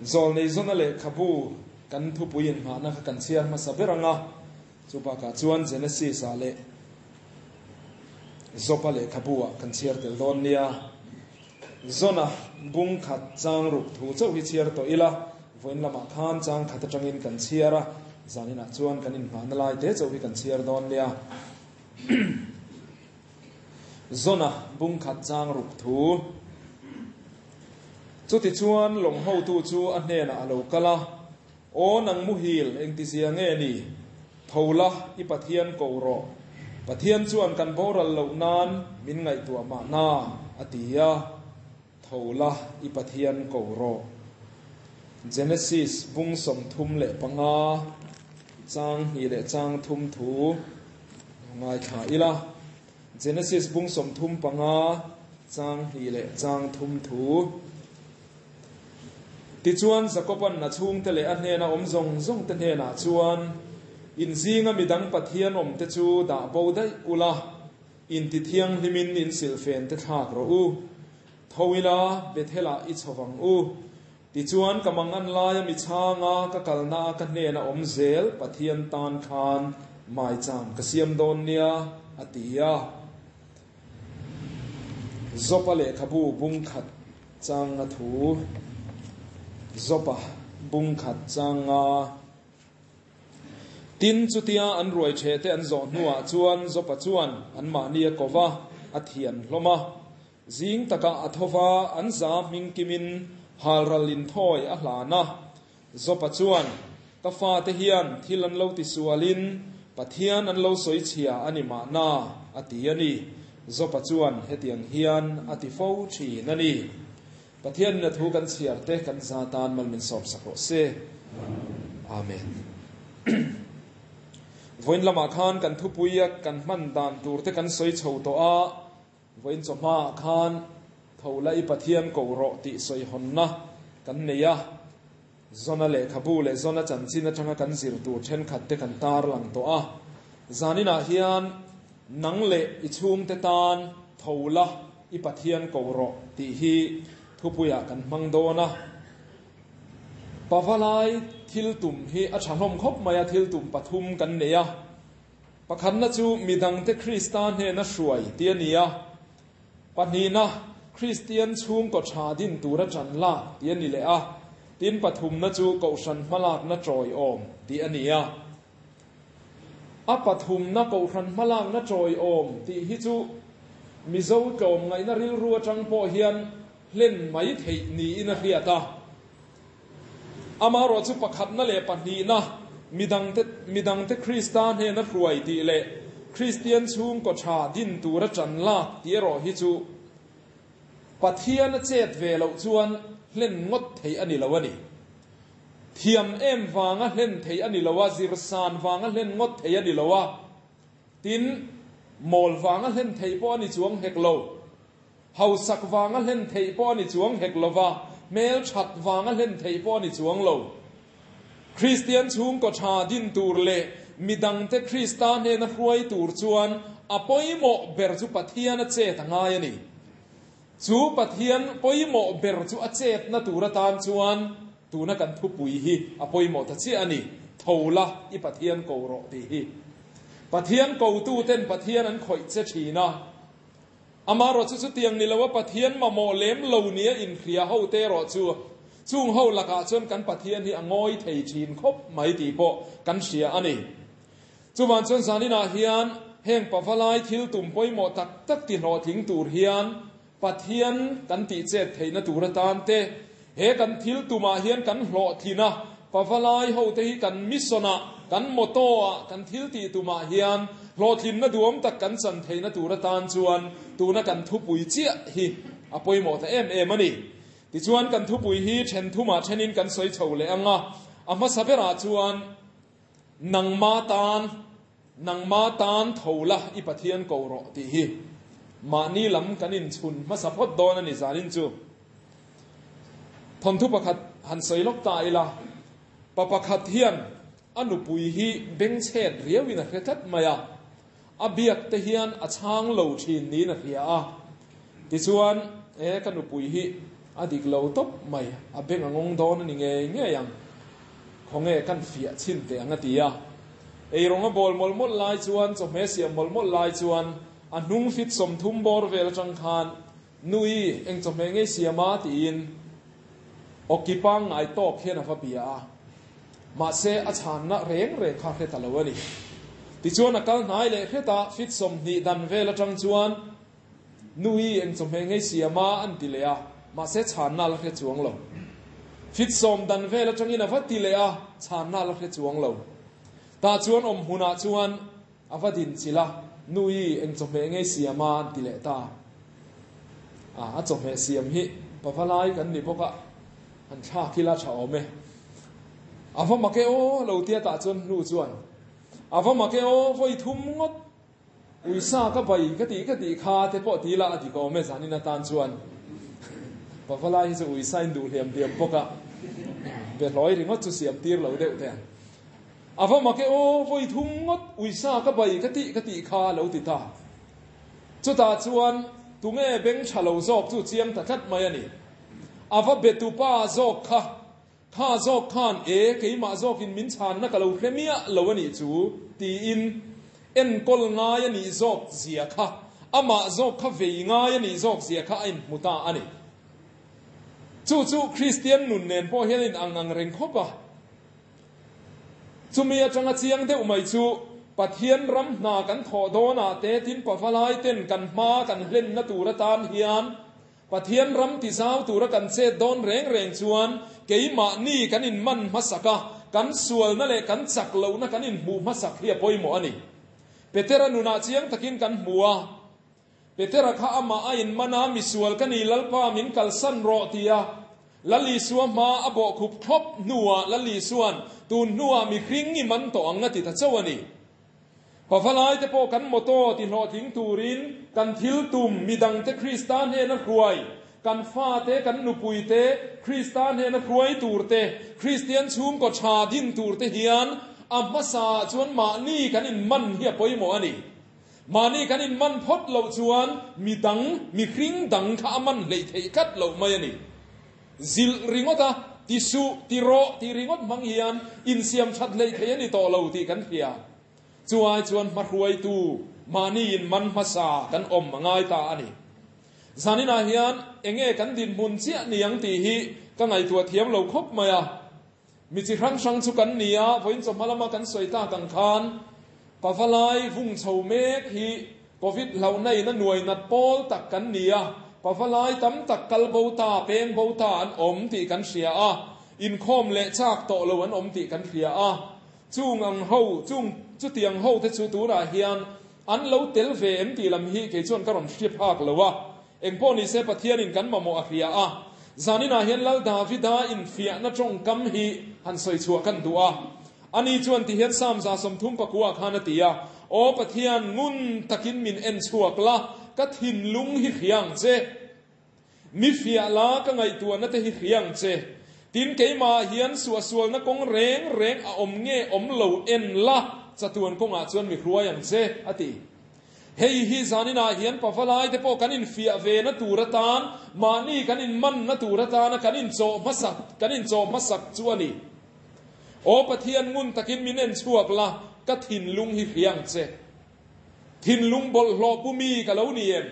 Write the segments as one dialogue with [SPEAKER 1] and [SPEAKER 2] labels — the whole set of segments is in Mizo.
[SPEAKER 1] Zawlnei zawna lehkhabu kan thupui inhmahna kha kan chhiar hmasa ber ang a, chu bakah chuan Genesis-ah leh Job-a lehkhabu-ah kan chhiar tel dawn nia. Zona bung khat chang ruk thu chauh hi chhiar tawh ila, vawiin lamah khan chang khat atangin kan chhiar a, zaninah chuan kan inhmahna lai te chauh hi kan chhiar dawn nia. Zona bung khat chang ruk thu. Chutichuan lawng hotu chu a hnenah a lo kal a, Aw nang muhil, engtizia nge ni? Tho la, i Pathian ko rawh. Pathian chuan kan boral loh nan min ngaihtuah mahna, a ti a. Tho la, i Pathian ko rawh. Genesis bung 35, chang hnih leh chang thum thu ngaithla ila. Genesis bung 35, chang hnih leh chang thum thu. Tichuan, Jakoba'n a chhungte leh a hnena awm zawng zawngte hnenah chuan, In zinga midang Pathian awmte chu dah bo daih ula, intithianghlimin in silhfente thlak rawh u. Tho ila, Bethel-ah i chho vang u. Tichuan, ka mangan laia mi chhanga ka kalna ka hnena awm zel Pathian tan khan maicham ka siam dawn nia, a ti a. Jopa lehkhabu bung khat changa thu. Jopa bung khat changa. Tin, chutia an ruai ṭheh te an zawh hnuah chuan Jopa chuan anmahni a ko va, a thian hlawm a. Zing takah a tho va, an za hming kimin halral inthawi a hlan a. Jopa chuan, Ka fate hian thil an lo tisualin Pathian an lo sawi chhia a ni mahna, a ti a ni. Jopa chuan hetiang hian a ti fo thin a ni. Pathianin a thu kan chhiar te kan za tan mal min sawm sak rawh se. Amen. Vawiin lamah khan kan thupuia kan hman dan tur te kan sawi chho tawh a, vawiin chawhmaah khan tho la i Pathian ko rawh tih sawihawnna kan nei a, Zona lehkhabu leh Zona chanchin atanga kan zir tur thenkhat te kan tarlang tawh a. Zaninah hian nang leh i chhungte tan tho la i Pathian ko rawh tih hi thupuiah kan hmang dawn a. Pavalai thil tum hi a tha hlawm khawp mai a, thil tum pathum kan nei a. Pakhatna chu midangte Krista hnena hruai tih a ni a. Pahnihna, Kristian chhungkaw tha din tura ṭan lak tih a ni leh a. Tin, pathumna chu Kohhran hmalakna ṭawiawm tih a ni a. A pathumna Kohhran hmalakna ṭawiawm tih hi chu Mizo tlawmngaihna rilru aṭang pawh hian hlen mai theih niin a hriat a. Amaherawh chu pakhatna leh pahnihna, midangte midangte Krista hnena hruai tih leh Kristian chhungkaw tha din tura ṭan lak tih erawh hi chu Pathian a chet ve loh chuan hlen ngawt theih a ni lo a ni. Thiam em vanga hlen theih a ni lo a, zirsan vanga hlen ngawt theih a ni lo a, tin, mawl vanga hlen theih pawh a ni chuang hek lo. Hausak vanga hlen theih pawh a ni chuang hek lo va, hmel that vanga hlen theih pawh a ni chuang lo. Kristian chhungkaw tha din tur leh midangte Krista hnena hruai tur chuan a pawimawh ber chu Pathian a chet a ngai a ni. Chu Pathian pawimawh ber chu a chetna tur atan chuan tuna kan thupui hi a pawimawh ta chiah a ni, Tho la, i Pathian ko rawh tih hi. Pathian kotuten Pathian an khawih che thin a. Amaherawh chu chutiang ni loa Pathian mamawh lem lo nia inhria ho te erawh chu chung ho lakah chuan kan Pathian hi a ngawi thei thin khawp mai tih pawh kan hria a ni. Chuvang chuan zaninah hian heng pavalai thil tum pawimawh tak tak ti hlawhtling tur hian Pathian kan tih chet theihna tur atan te, he kan thil tumah hian kan hlawhtlin a, pavalai ho te hi kan mission ah, kan motto ah, kan thil tih tumah hian hlawhtlinna duam tak kan chan theihna tur atan chuan tuna kan thupui chiah hi a pawimawh ta em em a ni. Tichuan kan thupui hi then thumah thenin kan sawi chho leh ang a, a hmasa berah chuan nangma tan, Nangma tan tho la i Pathian ko rawh tih hi mahni lam kan inchhun hmasa phawt dawn a ni zanin chu. Thawnthu pakhat han sawi lawk ta ila, pa pakhat hian a nupui hi bengchhet riauin a hre tlat mai a, a biak te hian a chhang lo thin niin a hria a. Tichuan, e ka nupui hi. A dik lo tawp mai, a beng a ngawng dawn a ni ngei ngei ang. Khawnge kan fiah chhin teh ang a ti a. Eirawng a bawl mawlh mawlh lai chuan, chawhmeh siam mawlh mawlh lai chuan a hnung fit 30 bawr vel atang khan, Nui, eng chawhmeh ngei siam a? tiin awki pangngai tawk hian a va bia a. Mahse, a chhanna reng reng kha hre ta lo a ni. Tichuan a kal hnai leh hret a, fit 20 dan vel atang chuan, Nui, eng chawhmeh ngei siam a? an ti leh a, mahse chhanna a la hre chuang lo. Fit sawm dan vel atangin a va ti leh a, chhanna a la hre chuang lo. Tah chuan awm hmunah chuan a va din chilh a, Nui, eng chawhmeh ngei siam a? an ti leh ta. A, a chawhmeh siam hi pavalai kan ni bawk a, han thlak ila tha awm e. A va mak e aw, lo tia tah chuan hnu chuan, A va mak e aw, vawi thum ngawt. Uisa ka bai ka tih ka tih kha te pawh ti la a dik awm e zanin atan chuan Pavalai hi chu uisa in duh hliam hliam bawk a, behlawi ringawt chu siam tir lo deuh te ang. A va mak e aw, vawi thum ngawt uisa ka bai ka tih ka tih kha lo ti ta. Chutah chuan tunge beng tha lo zawk chu chiang ta tlat mai a ni. A va be tupa zawk kha Kha zawk khan e, keimah zawkin min chhanna ka lo hre miah lo a nih chu, tiin enkawl ngai a nih zawk zia kha, amah zawk kha vei ngai a nih zawk zia kha a inhmu ta a ni. Chu chu Kristian nun nen pawh hian a inang ang reng khawp a. Chumi atanga chiang deuh mai chu Pathian ram hna kan thawh dawnah te tin pavalai ten kan hma kan hlenna tur atan hian Pathian ram ti zau tura kan chet dawn reng reng chuan keimahni kan inman hmasak a, kan sualna leh kan chak lohna kan inhmuh hmasak hi a pawimawh a ni. Petera nunah chiang takin kan hmu a, Petera kha amah a inman a, Misual ka ni Lalpa min kalsan rawh ti a, Lal Isua hma a bawhkhup thlawp hnuah Lal Isua'n tun hnuah mihring i man tawh ang a ti ta chauh a ni. Pavalai te pawh kan motto ti hlawhtling turin kan thil tum midangte Krista hnena hruai, kan fate, kan nupui te Krista hnena hruai tur te, Kristian chhungkaw tha din tur te hian a hmasa ah chuan mahni kan inman hi a pawimawh a ni. Mahni kan inman phawt loh chuan midang, mihring dang kha a man hleih theih tlat loh mai a ni. Zilh ringawt a, ti suh, ti rawh tih ringawt hmang hian insiam that hleih thei a ni tawh lo tih kan hria. Chu ai chuan hmahruaitu mahni in man hmasa kan awm a ngai ta a ni. Zaninah hian enge kan dinhmun chiah ni ang tih hi ka ngaihtuah thiam lo khawp mai a. Mi chi hrang hrang chu kan ni a, vawiin chawhma lama kan sawi tak ang khan Pavalai vung chho mek hi Covid hlauhna in a nuai nat pawl tak kan ni a, Pavalai tam tak kal bo ta, peng bo ta an awm tih kan hria a, inkhawm leh chak tawh lo an awm tih kan hria a, chung ang ho, chung chutiang ho te chu tunah hian an lo tel ve em tih lam hi kei chuan ka rawn hria phak lo a. Engpawh ni se Pathianin kan mamawh a hria a, zaninah hian Lal Davida infiahna tawngkam hi han sawi chhuah kan duh a. Ani chuan ti hian Psalm 39 khan a ti a, Aw Pathian, ngun takin min en chhuak la, ka thinlung hi hria ang che. Mi fiah la, ka ngaihtuahna te hi hria ang che. Tin, keimahah hian suahsualna kawng reng reng a awm nge awm lo en la, chatuan kawngah chuan mi hruai ang che, a ti. Hei hi zaninah hian pavalai te pawh kan infiah ve na tur atan, mahni kan inman na tur atana kan inchawh hmasak, kan inchawh hmasak chu a ni. Aw Pathian, ngun takin min en chhuak la, ka thinlung hi hria ang che. Thinlung bawlhhlawh pu mi ka lo ni em?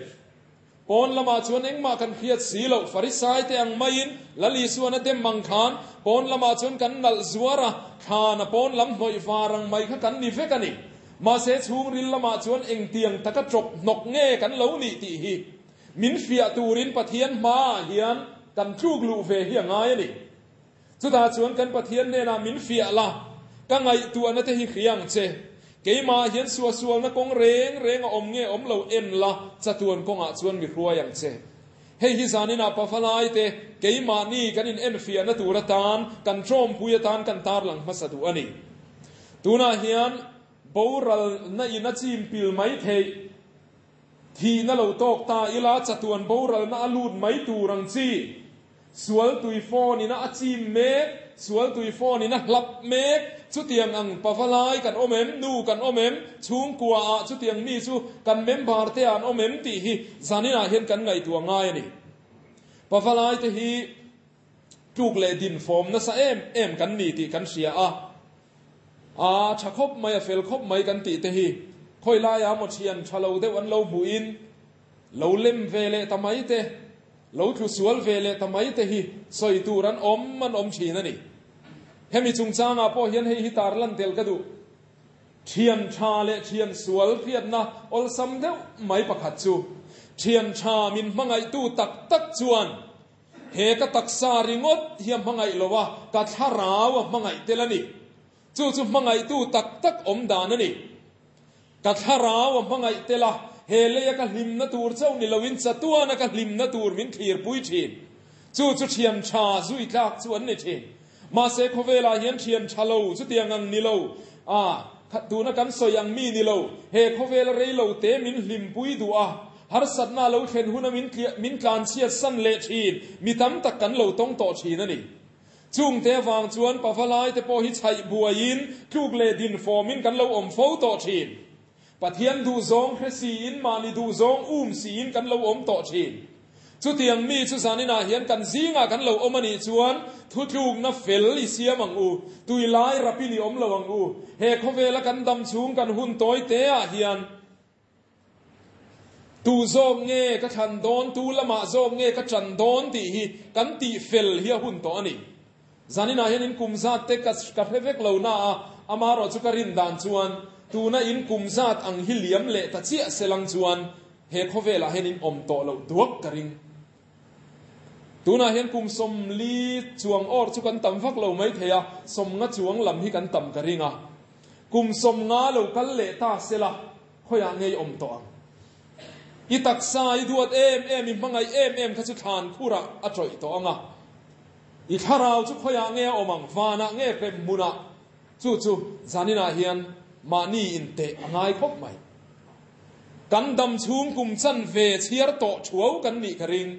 [SPEAKER 1] Pawn lamah chuan engmah kan hriat si loh, Farisai te ang maiin Lal Isuan a dem ang khan pawn lamah chuan kan nalh zuar a, thlan a pawn lam hnawih var ang mai kha kan ni vek a ni. Mahse chhungril lamah chuan engtiang taka chawp hnawk nge kan lo nih tih hi min fiah turin Pathian hmaah hian kan tluk luh ve hi a ngai a ni. Chutah chuan kan Pathian hnenah min fiah la, ka ngaihtuahna te hi hria ang che. Keimah hian suahsualna kawng reng reng a awm nge awm lo en la, chatuan kawngah chuan mi hruai ang che. Hei hi zaninah pafalai te keimahni kan in enfiahna tur atan, kan tawmpui atan kan tarlang hmasa duh a ni. Tunah hian boralna in a chim pil mai theih, thihna lo tawk ta ila chatuan boralna a lut mai tur ang chi. Sual tui phone in a a chim mek, sual tui phone in a hlap mek, chutiang ang pavalai kan awm em, nu kan awm em, chhungkua ah chutiang mi chu kan member te ah an awm em tih hi zanin ah hian kan ngaihtuah ngai a ni. Pavalai te hi tluk leh din fawm nasa em em kan ni tih kan hria a. A tha khawp mai, a fel khawp mai kan tih te hi khawi laia maw thian tha lo deuh an lo hmuhin lo lem ve leh ta mai te, lo tlu sual ve leh ta mai te hi sawi tur an awm an awm thin a ni. Hemi chungchangah pawh hian hei hi tarlan tel ka duh. Thian tha leh thian sual hriatna awlsam deuh mai pakhat chu, thian tha min hmangaihtu tak tak chuan he ka taksa ringawt hi a hmangaih lo a, ka thlarau a hmangaih tel a ni. Chu chu hmangaihtu tak tak awm dan a ni. Ka thlarau a hmangaih tel a, he leia ka hlimna tur chauh ni loin chatuana ka hlimna tur min thlirpui thin. Chu chu thian tha zui tlak chu an ni thin. Mahse khawvelah hian thian tha lo chutiang ang ni lo, a, tuna kan sawi ang mi ni lo, he khawvela rei lo te min hlimpui duh a, harsatna lo thlen huna min min tlanchhiat san leh thin mi tam tak kan lo tawng tawh thin a ni. Chungte avang chuan pavalai te pawh hi chhaih buaiin tluk leh din fawmin kan lo awm fo tawh thin. Pathian duhzawng hre siin mahni duhzawng um siin kan lo awm tawh thin. Chutiang mi chu zaninah hian kan zingah kan lo awm a nih chuan thutlukna fel i siam ang u, tui lai rapin i awm lo ang u. He khawvela kan dam chhung kan hun tawi teah hian tu zawk nge ka thlan dawn, tu lamah zawk nge ka ṭan dawn tih hi kan tih fel hi a hun tawh a ni. Zaninah hian in kum zat te ka ka hre vek lo na a, amarawh chu ka rin dan chuan tuna in kum zat ang hi liam leh ta chiah se lang chuan he khawvelah hian in awm tawh loh duak ka ring. Tunah hian kum 40 chuang awr chu kan tam vak lo mai thei a, 50 chuang lam hi kan tam ka ring a. Kum 50 lo kal leh ta se la, khawiah ngei awm tawh ang. I taksa i duat em em, i hmangaih em em kha chu thlan khurah a tawih tawh ang a. I thlarau chu khawiah nge a awm ang? Vanah nge hrem hmunah? Chu chu zaninah hian mahni inteh a ngai khawp mai. Kan dam chhung kum chan ve chhiar tawh thuau kan nih ka ring.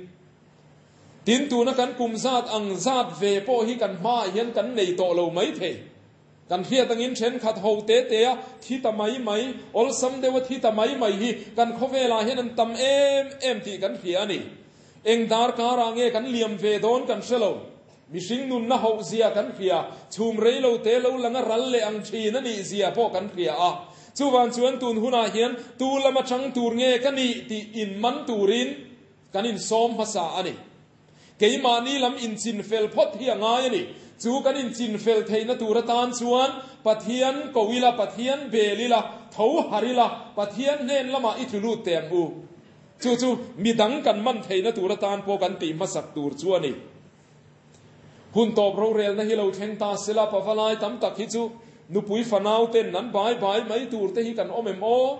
[SPEAKER 1] Tin tuna kan kum zat ang zat ve pawh hi kan hmaah hian kan nei tawh lo mai thei. Kan hriat angin thenkhat ho te te a thi ta mai mai, awlsam deuha thi ta mai mai hi kan khawvelah hian an tam em em tih kan hria a ni. Eng darkarah nge kan liam ve dawn kan hre lo. Mihring nunna hoh zia kan hria, chhum rei lo te lo langa ral leh ang thin a nih zia pawh kan hria a. Chuvang chuan tun hunah hian tu lama chang tur nge ka nih tih inman turin kan insawm hmasa a ni. Keimahni lam inchinfel phawt hi a ngai a ni. Chu kan inchinfel theihna tur atan chuan Pathian ko ila, Pathian bel ila, tho har ila, Pathian hnen lamah i tlu lut teh ang u. Chu chu midang kan man theihna tur atan pawh kan tih hmasak tur chu a ni. Hun tawp rorelna hi lo thleng ta sela, pavalai tam tak hi chu nupui fanau ten an bai bai mai tur te hi kan awm em aw?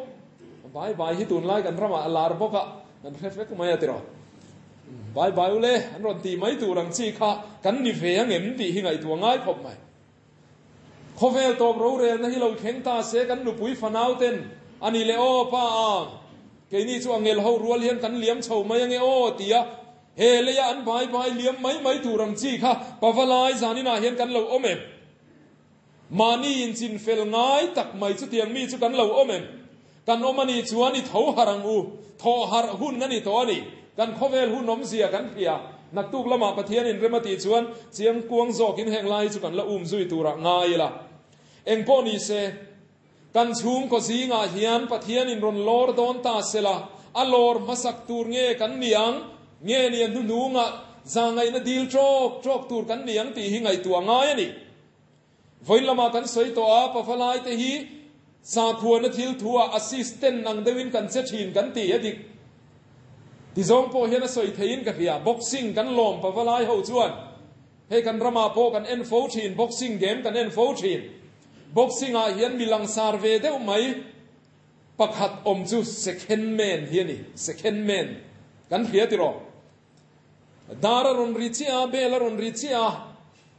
[SPEAKER 1] Bai bai hi tunlai kan ramah a lar bawk a, kan hre vek mai a tiraw. Bai bai ule, an rawn tih mai tur ang chi kha kan ni ve ang em tih hi ngaihtuah ngai khawp mai. Khawvel tawp rorelna hi lo thleng ta se kan nupui fanau ten a ni leh aw pa a, keini chu angel ho rual hian kan liam chho mai ange aw tia he leia an bai bai liam mai mai tur ang chi kha pavalai zaninah hian kan lo awm em? Mahni inchinfel ngai tak mai chutiang mi chu kan lo awm em? Kan awm a nih chuan i tho harh ang u. Thawh harh hun a ni tawh a ni. Kan khawvel hun awmzia kan hria. Naktuk lamah Pathian inrem a tih chuan chiang kuang zawkin heng lai hi chu kan la um zui turah ngai ila. Engpawh ni se, kan chhungkaw zingah hian Pathian in rawn lawr dawn ta sela, a lawr hmasak tur nge kan ni ang, nge ni a hnuhnungah zahngaihna dil tawk tawk tur kan ni ang tih hi ngaihtuah ngai a ni. Vawiin lamah kan sawi tawh a, pavalai te hi sakhuana thil thu ah assistant ang deuhin kan che thin kan ti a dik. Tizawng pawh hian a sawi theiin ka hria. Boxing kan lawm pavalai ho chuan hei kan ramah pawh kan en fo thin, boxing game kan en fo thin. Boxing ah hian mi langsar ve deuh mai pakhat awm chu second man hi a ni, second man kan hria tiraw? Dar a rawn ri chiah a, bell a rawn ri chiah a,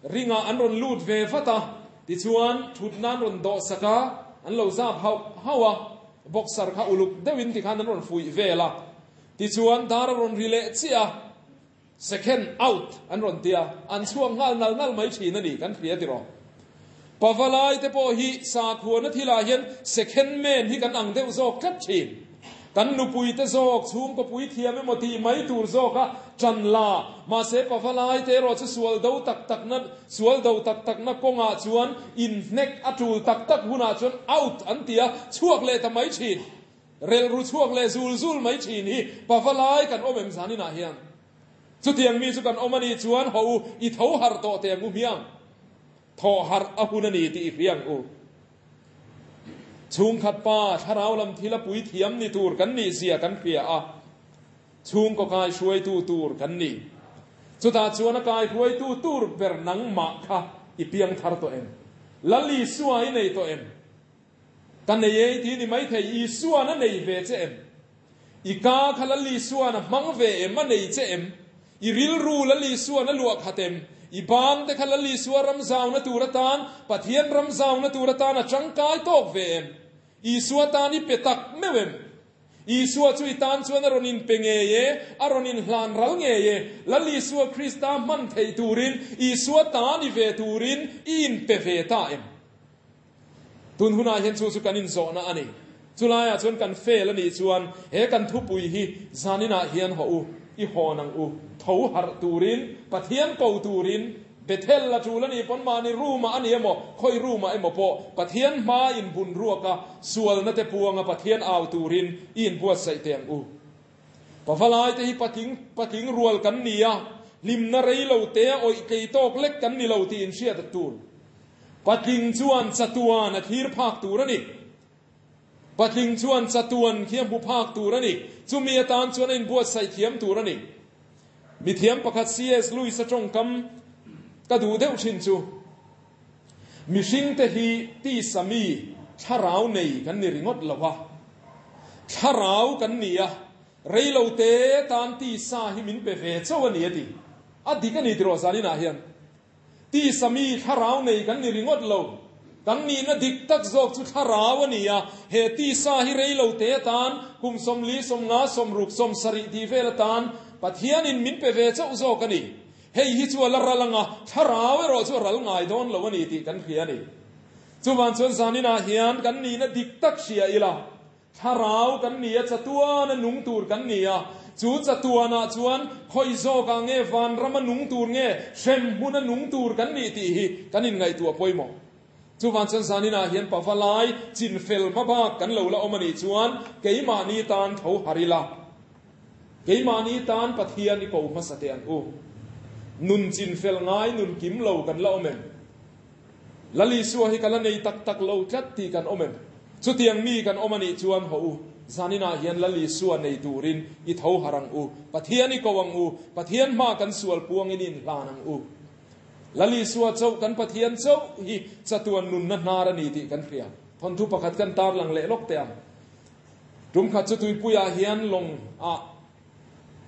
[SPEAKER 1] ringah an rawn lut ve vat a, tichuan thutna an rawn dawh sak a, an lo zap hauh hauh a, boxer kha uluk deuhin tikhan an rawn fuih vel a, tichuan dar a rawn ri leh chiah a, second out an rawn ti a, an chhuak nghal nal nal mai thin a ni, kan hria tiraw. Pavalai te pawh hi sakhuana thilah hian second man hi kan ang deuh zawk tlat thin. Kan nupui te zawk chhungkaw pui thiam emaw tih mai tur zawka Ṭan la, mahse pavalai te erawh chu sual do tak takna, sual do tak takna kawngah chuan inhnek a ṭul tak tak hunah chuan out an ti a, chhuak leh ta mai ṭhin. Relhru chhuak leh zul zul mai ṭhin hi pavalai kan awm em zaninah hian? Chutiang mi chu kan awm a nih chuan haw u, i tho harh tawh teh ang u hmiang. Thawh harh a hun a ni tih i hria ang u. Chhungkhat pa thlarau lam thil a puithiam ni tur kan nih zia kan hria a. Chhungkaw kaihruaitu tur kan ni. Chutah chuan a kaihruaitu tur ber nangmah kha i piang thar tawh em? Lal Isua i nei tawh em? Ka nei e ti ni maithei, Isua'n a nei ve che em? I ka kha Lal Isua'n a hmang ve em, a nei che em? I rilru Lal Isua'n a luah khat em? I ban te kha Lal Isua ram zauna tur atan, Pathian ram zauna tur atan a tangkai tawk ve em? Isua tan i pe tak meuh em? Isua chu i tan chuan a rawn inpe ngei e, a rawn inhlan ral ngei e. Lal Isua Krista hman theih turin, Isua ta ni ve turin i inpe ve ta em? Tun hunah hian chu chu kan inzawhna a ni. Chulaiah chuan kan fail a nih chuan he kan thupui hi zaninah hian haw u, i hawn ang u. Tho harh turin, Pathian ko turin, Bethel la tul a nih pawn mahni room ah a ni emaw, khawi room ah emaw pawh Pathian hma in bun ruak a, sualna te puang a Pathian au turin i inbuatsaih teh ang u. Pavalai te hi patling patling rual kan ni a, hlimna rei lo te a awih tlei tawk lek kan ni lo tih inhriat a tul. Patling chuan chatuan a thlir phak tur a ni. Patling chuan chatuan khi a hmu phak tur a ni. Chumi atan chuan a inbuatsaih thiam tur a ni. Mithiam pakhat CS Lewis-a tawngkam ka duh deuh thin chu, Mihringte hi tisa mi thlarau nei kan ni ringawt lo a, thlarau kan ni a, reilote tan tisa hi min pe ve chauh a ni a ti. A dik a ni tiraw zaninah hian. Tisa mi thlarau nei kan ni ringawt lo. Kan nihna dik tak zawk chu thlarau a ni a, he tisa hi rei lo te atan, kum 40, 50, 60, 70 tih vel atan Pathianin min pe ve chauh zawk a ni. Hei hi chu a la ral ang a, thlarau erawh chu a ral ngai dawn lo a ni tih kan hria a ni. Chuvang chuan zaninah hian kan nihna dik tak hria ila, Thlarau kan ni a, chatuana nung tur kan ni a. Chu chatuanah chuan khawi zawkah nge vanrama nung tur nge hrem hmuna nung tur kan nih tih hi kan inngaihtuah pawimawh. Chuvang chuan zaninah hian pavalai chin fel hma bak kan lo la awm a nih chuan keimahni tan tho har ila. Keimahni tan Pathian i ko hmasa teh ang u. Nun chin fel ngai nun kim lo kan la awm em? Lal Isua hi ka la nei tak tak lo tlat tih kan awm em? Chutiang mi kan awm a nih chuan haw u, zaninah hian Lal Isua nei turin i tho harh ang u, Pathian i ko ang u, Pathian hma kan sual puangin i inhlan ang u. Lal Isua chauh kan Pathian chauh hi chatuan nunna hnar a ni tih kan hria. Thawnthu pakhat kan tarlang leh lawk teh ang. Tumkhat chu tuipuiah hian lawng ah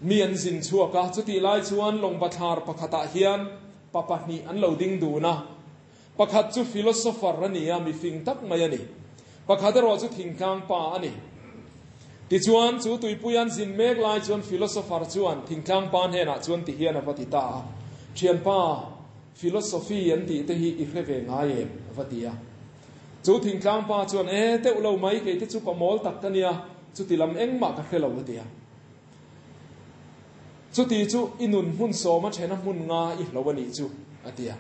[SPEAKER 1] Mi an zin chhuak a, chutih lai chuan lawng bathlar pakhatah hian pa pahnih an lo ding dun a. Pakhat chu philosopher a ni a, mifing tak mai a ni. Pakhat erawh chu thingtlang pa a ni. Tichuan, chu tuipui an zin mek lai chuan philosopher chuan thingtlang pa hnenah chuan ti hian a va ti ta a, Thianpa, philosophy an tih te hi i hre ve ngai em? a va ti a. Chu thingtlang pa chuan, E, teuh lo mai, kei te chu pa mawl tak ka nia, chuti lam engmah ka hre lo a ti a. Chuti chu i nun hmun sawma thena hmun nga i hlo a nih chu, a ti a.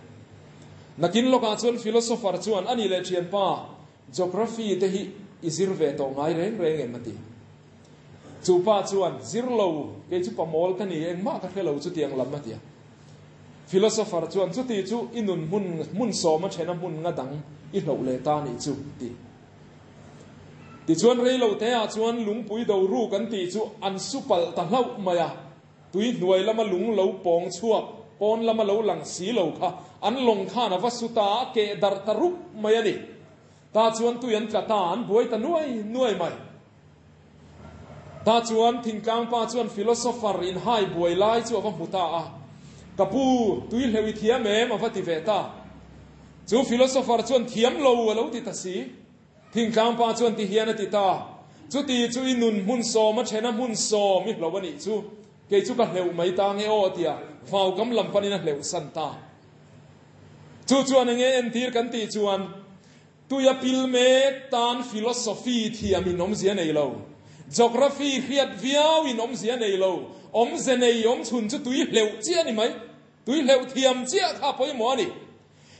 [SPEAKER 1] Nakin lawkah chuan philosopher chuan, A nih leh thianpa, geography te hi i zir ve tawh ngai reng reng em? a ti. Chu pa chuan, Zir lo, kei chu pa mawl ka ni, engmah ka hre lo chutiang lam, a ti a. Philosopher chuan, Chuti chu i nun hmun hmun sawma thena hmun nga dang i hloh leh ta nih chu, a ti. Tichuan reilo te ah chuan lungpui do ruk an tih chu an su palh ta hlauh mai a, tui hnuai lama lung lo pawng chhuak, pawn lama lo lang si lo kha an lawng khan a va su ta a, keh darh ta rup mai a ni. Tah chuan tui an tla ta, an buai ta nuai nuai mai. Tah chuan thingtlang pa chuan philosopher in hai buai lai chu a va hmu ta a, Ka pu, tui hleuh i thiam em? a va ti ve ta. Chu philosopher chuan thiam lo a lo ti ta si. Thingtlang pa chuan ti hian a ti ta, Chuti chu i nun hmun sawm a then a hmun sawm i hlo a nih chu, kei chu ka hleuh mai ta nge aw a ti a, vaukam lam panin a hleuh san ta. Chu chuan enge entir kan tih chuan, Tuia pil mek tan philosophy thiam in awmzia nei lo. Geography hriat viau in awmzia nei lo. Awmze nei awm chhun chu tui hleuh chiah a ni mai. Tui hleuh thiam chiah kha a pawimawh a ni.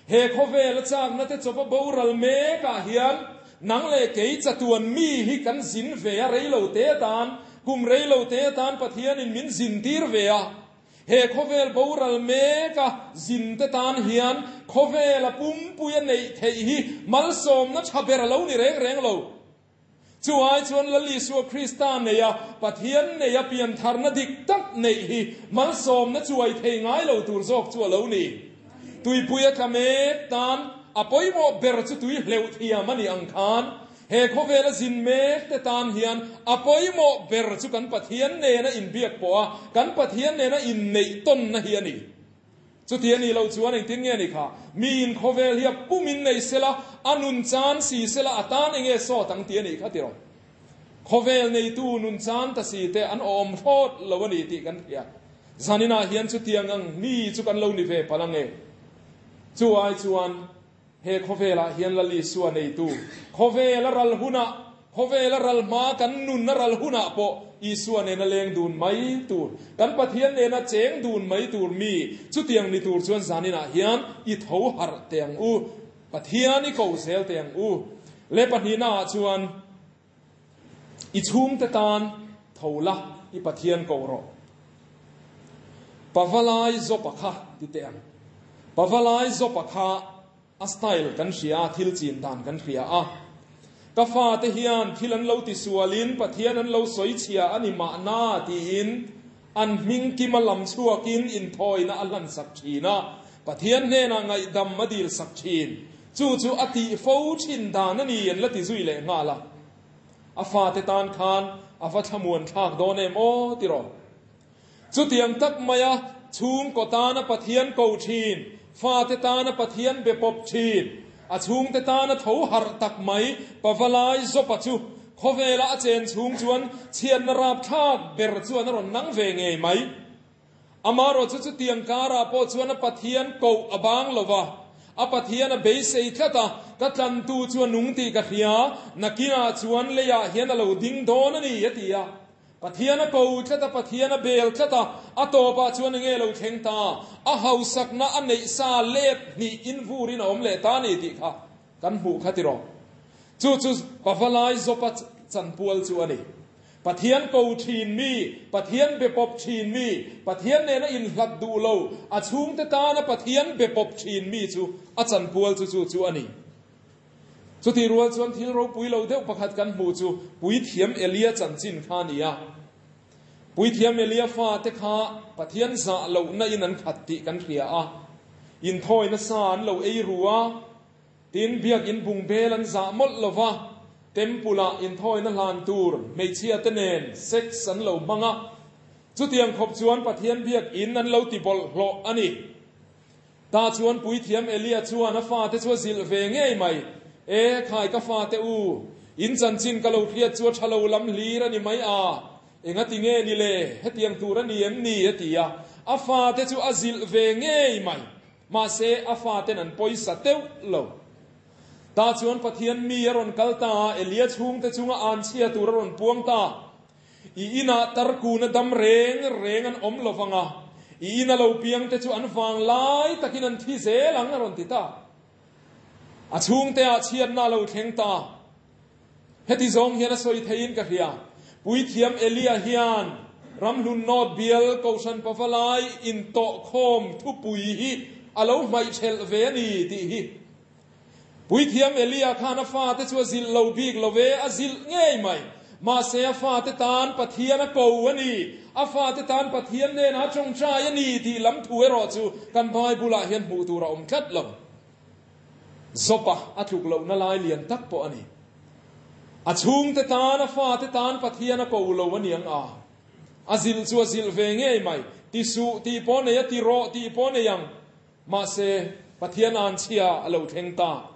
[SPEAKER 1] He khawvela chakna te chawpa boral mekah hian nang leh kei chatuan mi hi kan zin ve a reilo te atan, kum reilo te atan Pathianin min zin tir ve a. He khawvel boral meka zin te tan hian khawvela pumpuia neih theih hi malsawmna tha ber a lo ni reng reng lo. Chu ai chuan Lal Isua Krista neia Pathian neia piantharna dik tak neih hi malsawmna chuai thei ngai lo tur zawk chu a lo ni. Tuipui a tla mek tan a pawimawh ber chu tui hleuh thiam a nih ang khan he khawvela zin mek te tan hian a pawimawh ber chu kan Pathian nena inbiak pawh a, kan Pathian nena inneih tawnna hi a ni. Chuti a nih loh chuan engtin nge ni kha? Miin khawvel hi a pumin nei sela, a nun chan si sela, a tan enge sawt ang ti a nih kha tiraw? Khawvel neitu nun chan ta si te an awm thlawt lo a ni tih kan hria. Zaninah hian chutiang ang mi chu kan lo ni ve palh ange. Chu ai chuan He khawvelah hian Lal Isua neitu, khawvel a ral hunah, khawvel a ral hma kan nun a ral hunah pawh Isua nena leng dun mai tur, kan Pathian nena cheng dun mai tur mi chutiang ni tur chuan zaninah hian i tho harh teh ang u, Pathian i ko zel teh ang u. Le pahnihnaah chuan i chhungte tan tho la, i Pathian ko rawh. Pavalai Zopa kha ti teh ang. Pavalai Zopa kha a style kan hria a, thil chin dan kan hria a. Ka fate hian thil an lo tisualin Pathian an lo sawi chhia a ni mahna tiin an hming kima lam chhuakin inthawina a hlansak thin a, Pathian hnenah ngaihdam a dilsak thin. Chu chu a tih fo thin dan a ni an la ti zui leh nghal a. A fate tan khan a va thlamuan thlak dawn em aw tiraw? Chutiang tak maia chhungkaw tana Pathian ko thin, fate tana Pathian be pawp thin, a chhungte tana tho harh tak mai Pavalai Zopa chu khawvela a chen chhung chuan chhiatna rapthlak ber chuan a rawn nang ve ngei mai. Amaherawh chu chutiang karah pawh chuan a Pathian koh a bang lo va, a Pathian a beisei tlat a, ka tlantu chu a nung tih ka hria, nakinah chuan leiah hian a lo ding dawn a ni, a ti a. Pathian a ko tlat a, Pathian a bel tlat a, a tawpah chuan enge lo thleng ta? A hausakna a neih sa let hnih invurin a awm leh ta a ni tih kha kan hmuh kha tiraw? Chu chu Pavalai Zopa chanpual chu a ni. Pathian ko thin mi, Pathian be pawp thin mi, Pathian nena inhlat duh lo, a chhungte tana Pathian be pawp thin mi chu a chanpual chu chu chu a ni. Chutih rual chuan thil ropui lo deuh pakhat kan hmuh chu Puithiam Elia chanchin kha a ni a. Puithiam Elia fate kha Pathian zah lohna in an khat tih kan hria a. Inthawi nasa an lo ei ru a. Tin, biakinn bungbel an zah mawlh lo va, Temple-ah inthawina hlan tur hmeichhia te nen sex an lo hmang a. Chutiang khawp chuan Pathian biakinn an lo ti bawlhhlawh a ni. Tah chuan Puithiam Elia chuan a fate chu a zilh ve ngei mai, E khai ka fate u, in chanchin ka lo hriat chu a tha lo lam hlir a ni mai a, engati nge ni le, hetiang tur a ni em ni? a ti a, a fate chu a zilh ve ngei mai. Mahse, a faten an pawisa teuh lo. Tah chuan Pathian mi a rawn kal ta a, Elia chhungte chunga anchhia tur a rawn puang ta. I inah tarkuna dam reng reng an awm lo vang a, i ina lo piangte chu an vang lai takin an thi zel ang a rawn ti ta. A chhungteah chhiatna a lo thleng ta. Heti zawng hian a sawi theiin ka hria. Puithiam Elia hian Ramhlun North bial Kohhran Pavalai intawhkhawm thupui hi a lo hmaihthelh ve a ni tih hi. Puithiam Elia khan a fate chu a zilh lo bik lo ve, a zilh ngei mai. Mahse a fate tan Pathian a ko a ni, a fate tan Pathian hnenah a tawngtai a ni tih lam thu erawh chu kan Bible-ah hian hmuh tur a awm tlat lo. Zopa a tluk lohna lai lian tak pawh a ni. A chhungte tan, a fate tan Pathian a ko lo a niang a. A zilh chu a zilh ve ngei mai. Ti suh tih pawh nei a, ti rawh tih pawh nei ang. Mahse, Pathian anchhia a lo thleng ta.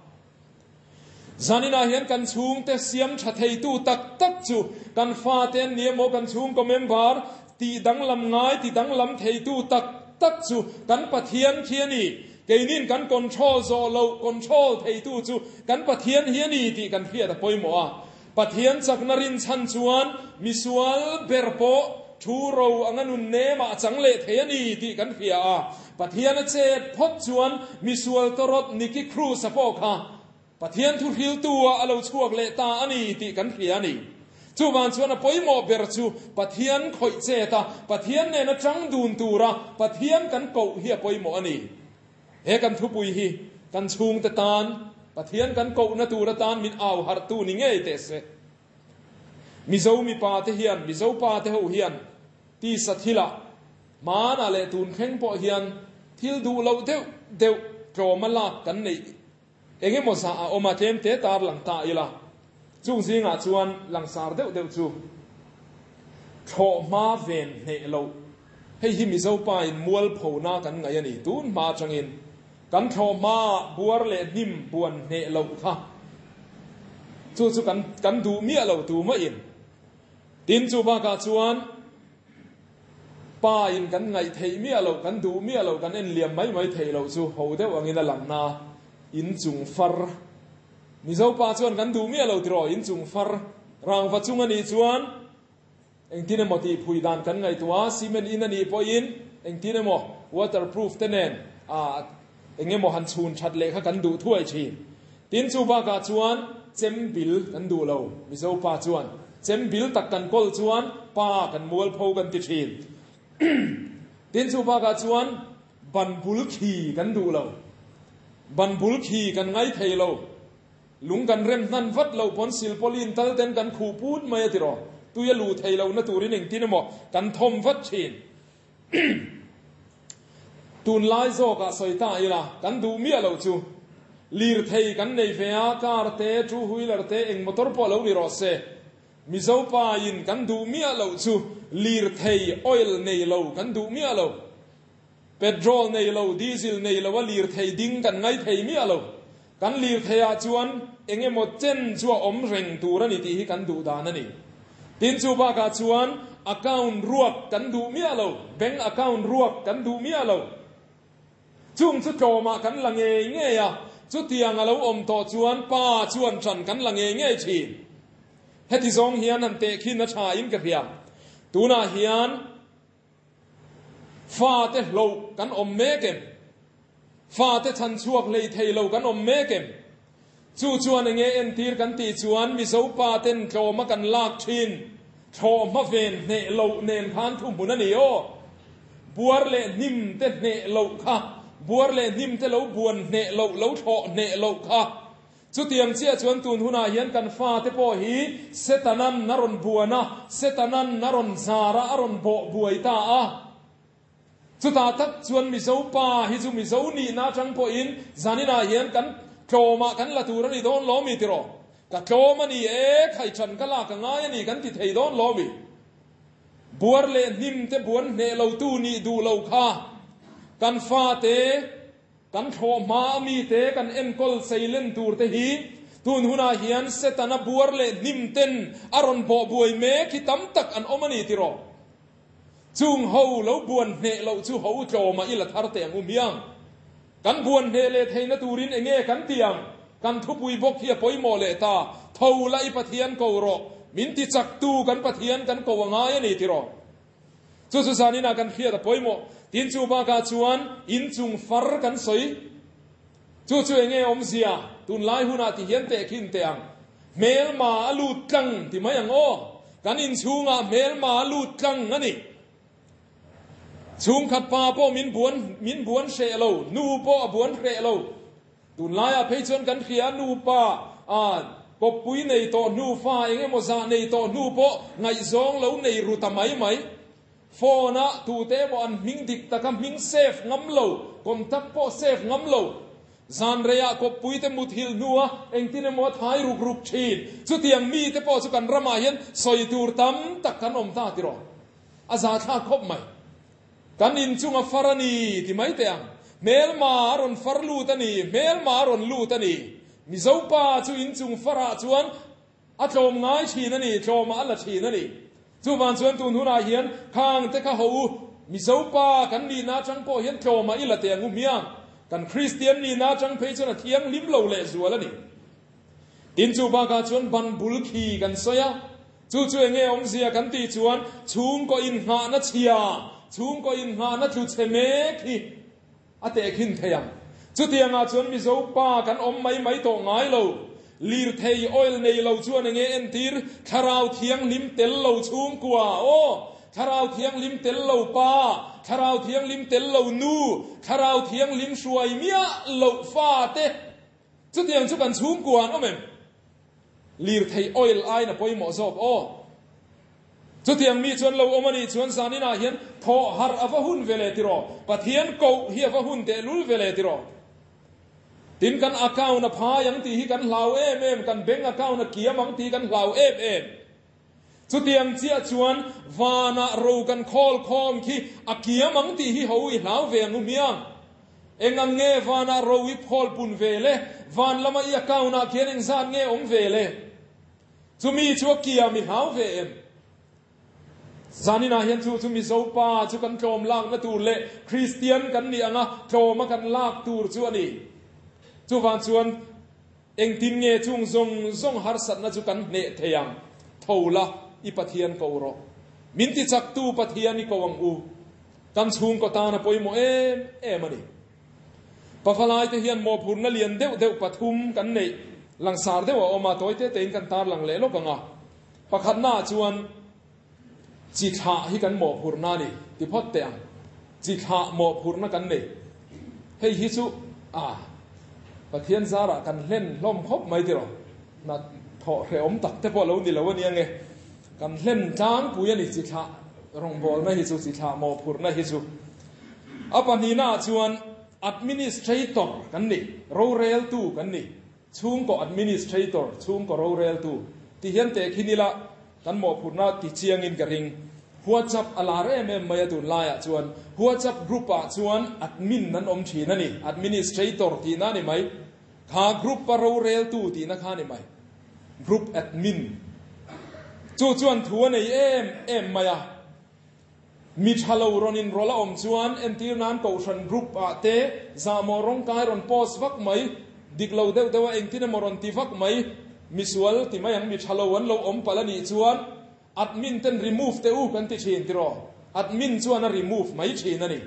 [SPEAKER 1] Zaninah hian kan chhungte siam tha theitu tak tak chu kan fate an ni emaw, kan chhungkaw member tih danglam ngai ti danglam theitu tak tak chu kan Pathian khi a ni. Keinin kan control zawh loh control theitu chu kan Pathian hi a ni tih kan hriat a pawimawh a. Pathian chakna rinchhan chuan misual ber pawh. Thu ro anga nun nemah a chang leh thei a ni tih kan hria a. Pathian a chet phawt chuan misual tawrawt Nicky Cruz-a pawh kha Pathian thu hriltu ah a lo chhuak leh ta a ni tih kan hria a ni. Chuvang chuan a pawimawh ber chu Pathian khawih chet a, Pathian nena tang dun tura Pathian kan koh hi a pawimawh a ni. He kan thupui hi kan chhungte tan Pathian kan kohna tur atan min au harhtu ni ngei teh se. Mizo mipa te hian, Mizo pa te ho hian tisa thilah hmanah leh tun thleng pawh hian thil duh loh deuh deuh tlawma lak kan neih Eng emaw zah a awm a, tlem te tar lang ta ila, chung zingah chuan langsar deuh deuh chu thlawh hma ven hneh loh. Hei hi Mizo pa in mualphona kan ngaih a ni. Tun hma atangin kan thlawh hma buar leh hnim buan hneh loh kha chu chu kan kan duh miah lo tu mah in. Tin chu bakah chuan Pa in kan ngaih theih miah loh, kan duh miah loh, kan en liam mai mai theih loh chu ho deuh angin a lang na. Inchung far. Mizo pa chuan kan duh miah lo tiraw, inchung far rangva chung a nih chuan engtin emaw tih phui dan kan ngaihtuah a, cement in a nih pawhin engtin emaw waterproof te nen ah eng emaw han chhun that leh kha kan duh thuai thin. Tin chu bakah chuan chem bil kan duh lo, Mizo pa chuan chem bil tak kan kawl chuan pa kan mualpho kan ti thin. Tin chu bakah chuan ban bul khi kan duh lo, ban bul khi kan ngai thei lo, lung kan rem hnan vat lo pawn silpawlin tal ten kan khuh put mai a tiraw, tui a luh thei lo na turin engtin emaw kan thawm vat thin. Tunlai zawkah sawi ta ila, kan duh miah loh chu. Lirthei kan nei ve a, car te, two wheeler te, eng motor pawh lo ni rawh se. Mizo pa in kan duh miah loh chu lirthei oil nei lo kan duh miah lo. Petrol nei lo, diesel nei lo a lirthei ding kan ngai thei miah lo. Kan lirthei ah chuan eng emaw chen chu a awm reng tur a ni tih hi kan duh dan a ni. Tin chu bakah chuan account ruak kan duh miah lo, bank account ruak kan duh miah lo. Chung chu tlawmah kan la ngei ngei a, chutiang a lo awm tawh chuan pa chuan ṭan kan la ngei ngei ṭhin. Heti zawng hian han tehkhin a ṭha in ka hria. Tunah hian. Fate hloh kan awm mek em? Fate chhan chhuak hlei thei lo kan awm mek em? Chu chuan enge entir kan tih chuan Mizo pa ten tlawma kan lak thin thlawh hma ven hneh loh nen khan thuhmun a ni aw. Buar leh hnim te hneh loh kha, buar leh hnim te lo buan hneh loh, lo thlawh hneh loh kha Chutiang chiah chuan tun hunah hian kan fate pawh hi Setanan a rawn buan a, Setanan a rawn zar a, a rawn bawh buai ta a. Chutah tak chuan Mizo pa hi chu Mizo nihna atang pawhin zaninah hian kan tlawmah kan la tur a ni dawn lo mi tiraw? Ka tlawm a ni e, khaichan ka lak a ngai a ni kan ti thei dawn lo mi? Buar leh hnim te buan hneh lotu nih duh lo kha kan fate, Kan thlawh hma a mite kan enkawl seilen tur te hi tun hunah hian Setana buar leh hnim ten a rawn bawh buai mek hi tam tak an awm a ni tiraw? Chung ho lo buan hneh loh chu ho tlawmah i la thar teh ang u miang. Kan buan hneh leh theihna turin enge kan ti ang? Kan thupui bawk hi a pawimawh leh ta, Tho la i Pathian ko rawh, min ti chaktu kan Pathian kan ko a ngai a ni tiraw? Chu chu zaninah kan hriat a pawimawh. Tin chu bakah chuan inchung far kan sawi. Chu chu enge awmzia? Tunlai hunah ti hian tehkhin teh ang. Hmelma a lut tlang ti mai ang aw. Kan inchhungah hmelma a lut tlang a ni. Chhungkhat pa pawh min buan min buan hreh lo, nu pawh a buan hreh lo. Tunlaiah phei chuan kan hria nupa a kawppui nei tawh hnu, fa eng emaw zah nei tawh hnu pawh ngaihzawng lo nei ru ta mai mai. Phone ah tute emaw an hming dik taka hming save ngam lo, contact pawh save ngam lo. Zan reiah kawppui te muthilh hnua engtin emaw a thai ruk ruk thin. Chutiang mite pawh chu kan ramah hian sawi tur tam tak kan awm ta tiraw? A zahthlak khawp mai. Kan inchung a far a ni ti mai teh ang. Hmelma a rawn far lut a ni, hmelma a rawn lut a ni. Mizo pa chu inchung farah chuan a tlawm ngai thin a ni, tlawmah a la thin a ni. Chuvang chuan tun hunah hian khang te kha ho u, Mizo pa kan nihna atang pawh hian tlawmah i la teh ang u hmiang. Kan Kristian nihna atang phei chuan a thianghlim lo lehzual a ni. Tin chu bakah chuan ban bul khi kan sawi a. Chu chu enge awmzia kan tih chuan chhungkaw inngahna chhia, chhungkaw inngahna tlu chhe mek hi a tehkhin thei ang. Chutiangah chuan Mizo pa kan awm mai mai tawh ngai lo. Lirthei oil nei lo chuan enge entir? Thlarau Thianghlim tel lo chhungkua, aw! Thlarau Thianghlim tel lo pa, Thlarau Thianghlim tel lo nu, Thlarau Thianghlim hruai miah loh fa te. Chutiang chu kan chhungkua an awm em? Lirthei oil aiin a pawimawh zawk aw. Chutiang mi chuan lo awm a nih chuan zaninah hian thawh harh a va hun ve le tiraw? Pathian koh hi a va hun tehlul ve le tiraw? Tin kan account a phai ang tih hi kan hlau em em, kan bank account a kiam ang tih kan hlau em em. Chutiang chiah chuan vanah ro kan khawl khawm khi a kiam ang tih hi ho i hlau ve ang u hmiang. Eng ang nge vanah ro i phawl pun ve le? Van lama i account ah khian engzat nge awm ve le? Chumi chu a kiam i hlau ve em? Zaninah hian chu chu Mizo pa chu kan tlawm lakna tur leh Kristian kan nih anga tlawma kan lak tur chu a ni. Chuvang chuan engtin nge chung zawng zawng harsatna chu kan hneh thei ang? Tho la, i Pathian ko rawh. Min tichaktu Pathian i ko ang u. Kan chhungkaw tan a pawimawh em em a ni. Pavalai te hian mawhphurhna lian deuh deuh pathum kan neih langsar deuh a awm a, tawi te tein kan tarlang leh lawk ang a. Pakhatnaah chuan chi thlah hi kan mawhphurhna a ni ti phawt teh ang. Chi thlah mawhphurhna kan nei. Hei hi chu a Pathian zarah kan hlen hlawm khawp mai tiraw. Hna thawh hrehawm tak te pawh a lo ni lo a nia nge. Kan hlen tlangpui a ni chi thlah rawngbawlna hi chu, chi thlah mawhphurhna hi chu. A pahnihnaah chuan administrator kan ni, roreltu kan ni. Chhungkaw administrator, chhungkaw roreltu, ti hian tehkhin ila kan mawhphurhna ti chiangin ka ring. WhatsApp a lar em em mai a tunlaiah chuan. WhatsApp group ah chuan admin an awm thin a ni, administrator tihna a ni mai. Kha group a roreltu tihna kha a ni mai. Group admin. Chu chuan thu a nei em em mai a. Mi tha lo rawn inrawlh a awm chuan entir nan Kohhran group ah te zahmawh rawngkai rawn post vak mai, dik lo deuh deuh a engtin emaw rawn ti vak mai, misual ti mai ang mi tha lo an lo awm palh a nih chuan admin ten remove teh u kan ti thin tiraw? Admin chuan a remove mai thin a ni.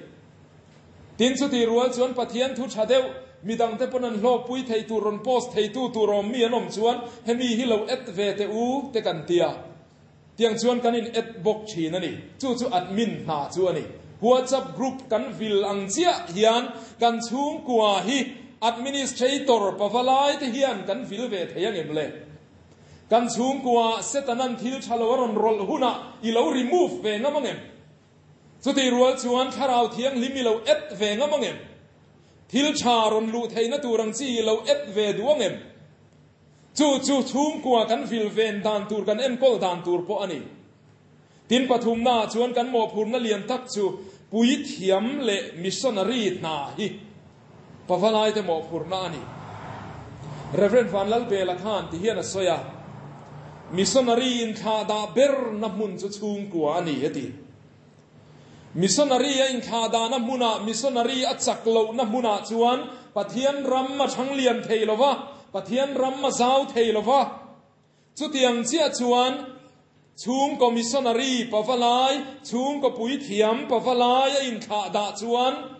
[SPEAKER 1] Tin chutih rual chuan Pathian thu tha deuh midang te pawn an hlawkpui thei tur rawn post theitu tur awm mi an awm chuan hemi hi lo add ve teh u te kan ti a. Tiang chuan kan in add bawk thin a ni. Chu chu admin hna chu a ni. WhatsApp group kan vil ang chiah hian kan chhungkua hi administrator pavalai te hian kan vil ve thei angem le? Kan chhungkua Setanan thil tha lo a rawn rawlh hunah i lo remove ve ngam angem? Chutih rual chuan Thlarau Thianghlim i lo add ve ngam angem? Thil tha rawn luh theihna tur ang chi i lo add ve duh angem? Chu chu chhungkua kan vil ven dan tur, kan enkawl dan tur pawh a ni. Tin pathumnaah chuan kan mawhphurhna lian tak chu puithiam leh missionary hna hi pavalaite mawhphurhna a ni. Rev. Vanlalbela khan ti hian a sawi a, Missionary inthlahdah berna hmun chu chhungkua a ni, a ti. Missionary a inthlahdah na hmunah, missionary a chak lohna hmunah chuan Pathian ram a thang lian thei lo va, Pathian ram a zau thei lo va. Chutiang chiah chuan chhungkaw missionary pavalai, chhungkaw puithiam pavalai a inthlahdah chuan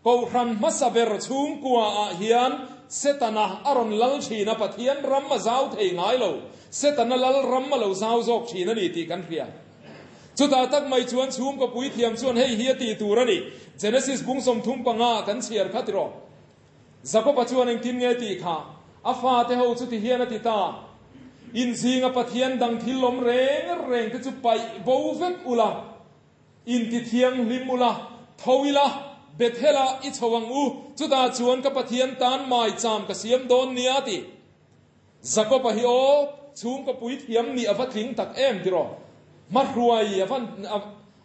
[SPEAKER 1] Kohhran hmasa ber chhungkua ah hian Setana a rawn lal thin a, Pathian ram a zau thei ngai lo. Setana lal ram a lo zau zawk thin a ni tih kan hria. Chutah tak mai chuan chhungkaw puithiam chuan hei hi a tih tur a ni. Genesis bung 35 kan chhiar kha tiraw. Jakoba chuan engtin nge tih kha? A fate ho chu ti hian a ti ta, Inzinga Pathian dang thil awm reng reng te chu paih bo vek ula, Inti thianghlim ula, tho ila, Bethel-ah i chho ang u, chutah chuan ka Pathian tan maicham ka siam dawn nia ti. Jakob-a hi aw, chhungkaw puithiam nih a va tling tak em tiraw? Hmahruai a van,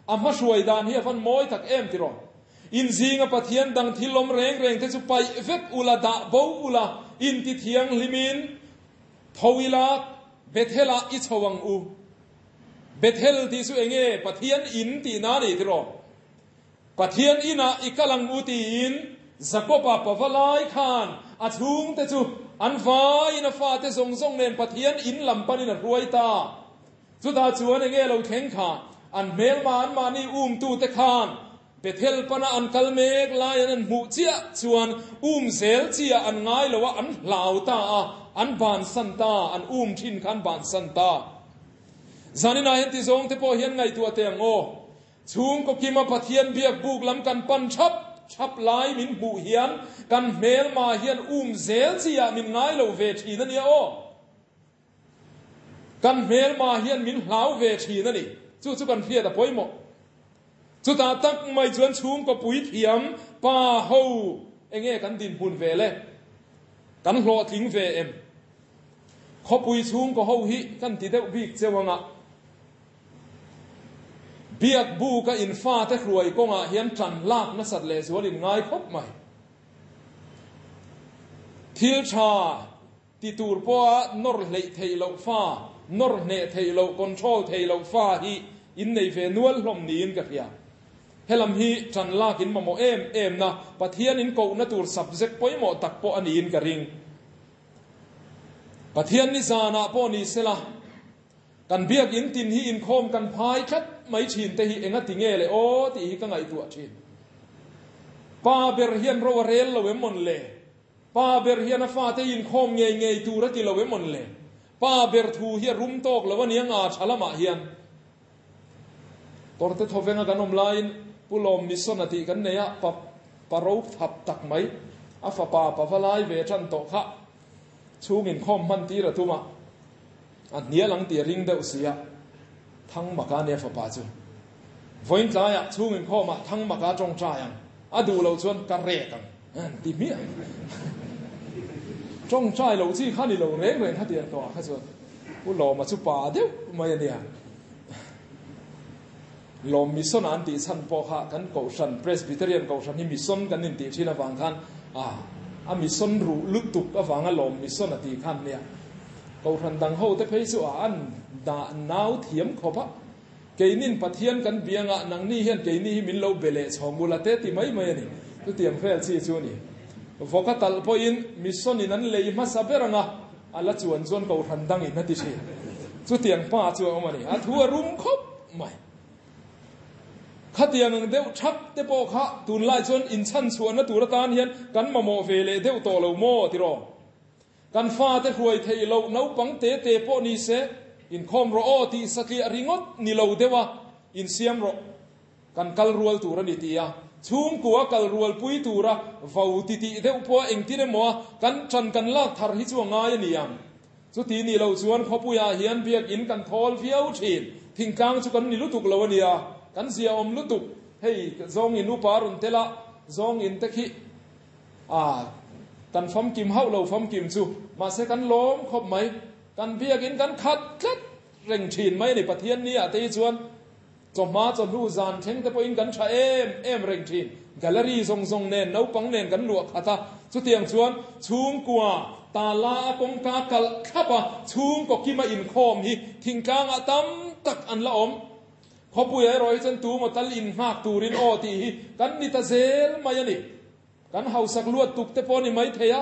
[SPEAKER 1] a hmahruai dan hi a van mawi tak em tiraw? Inzinga Pathian dang thil awm reng reng te chu paih vek ula, dah bo ula, inti thianghlimin tho ila, Bethel-ah i chho ang u. Bethel tih chu enge Pathian in tihna a ni tiraw? Pathian inah i kal ang u tiin Jakob-a pavalai khan a chhungte chu an vaiin a fate zawng zawng nen Pathian in lam panin a hruai ta. Chutah chuan enge lo thleng kha? An hmelma anmahni umtute khan Bethel pana an kal mek lai an an hmuh chiah chuan um zel chiah an ngai lo a, an hlau ta a, an bansan ta, an um thin kha an bansan ta. Zaninah hian ti zawng te pawh hian ngaihtuah teh ang aw. Chhungkaw kima Pathian biak buk lam kan pan thap thap lai min hmuh hian kan hmelma hian um zel chiah min ngai lo ve thin a nia aw. Kan hmelma hian min hlau ve thin a ni. Chu chu kan hriat a pawimawh. Chutah tak mai chuan chhungkaw puithiam pa ho enge kan dinhmun ve le? Kan hlawhtling ve em? Khawpui chhungkaw ho hi kan ti deuh bik cheu anga biak buka in fate hruai kawngah hian tan lak nasat lehzual in ngai khawp mai. Thil tha Ti tur pawha nawr hleih theih loh fa, nawr hneh theih loh, control theih loh fa hi in nei ve nual hlawm niin ka hria. Helam hi ṭan lak in mamawh em em na, Pathian in kohna tur subject pawimawh tak pawh a niin ka ring. Pathian ni zanah pawh ni sela, kan biak in tin hi inkhawm kan phai tlat mai ṭhin te hi enga ti nge le aw tih hi ka ngaihtuah ṭhin. Pa ber hian ro a rel lo em mawn le? Pa ber hian a fate inkhawm ngei ngei tur a ti lo em awn le? Pa ber thu hi a rum tawk lo a nia nga tha lamah hian. Kawrte thawvenga kan awm laiin Pu Lawm Mission a tih kan nei a, pa pa ro thap tak mai, a fapa pa va lai ve tan tawh kha chhung inkhawm hman tir a tum a, a hnial ang tih a ring deuh si a, Thangmaka nia fapa chu. Vawiin tlaiah chhung inkhawmah Thangmaka tawngtai ang, a duh loh chuan ka rek ang. An ti hmiah. Tawngtai loh chi kha ni lo reng reng kha tiang tawhah kha chuan Pu Lawma chu pa deuh mai a nia. Lawm mission an tih chhan pawh kha kan Kohhran, Presbyterian Kohhran hi mission kan intih thin avang khan a a mission ruh lutuk avanga lawm mission a tih khan nia. Kohhran dang ho te phei chu a an dah nau thiam khawp a. Keinin Pathian kan biangah nangni hian keini hi min lo be leh chhawng ula te ti mai mai a ni. Chutiang vel chi chu a ni. Vawka talh pawhin mission in an lei hmasa ber anga a la chuan chuan kohhran dangin a ti thin. Chutiang pa chu a awm a ni. A thu a rum khawp mai. Khatiang ang deuh thap te pawh kha tunlai chuan inchhanchhuahna tur atan hian kan mamawh ve leh deuh tawh lo maw tiraw? Kan fate hruai theih loh naupang te te pawh ni se, inkhawm rawh aw tih satliah ringawt ni lo deuh a, insiam rawh. Kan kal rual tur a ni ti a, chhungkua kal rualpui tura vo ti tih deuh pawha engtin emaw a kan ṭan kan lak thar hi chu a ngai a ni ang. Chuti ni lo chuan khawpuiah hian biakinn kan thawl viau ṭhin, thingtlang chu kan ni lutuk lo a nia, kan ziaawm lutuk. Hei zawngin upa rawn tel a, zawngin te khi. A, kan famkim hauh lo famkim chu, mahse kan lawm khawp mai, kan biakin kan khat tlat reng thin mai a ni, Pathian ni ah te hi chuan chawhma chawhnu zan thleng te pawhin kan tha em em reng thin, gallery zawng zawng nen naupang nen kan luah khat a, chutiang chuan chhungkua tala a kawngka kalh thlap a, chhungkaw kima inkhawm hi thingtlang ah tam tak an la awm. Khawpuia erawh hi chuan tu maw tal innghak turin aw tih hi kan ni ta zel mai a ni. Kan hausak luat tuk te pawh a ni mai thei a,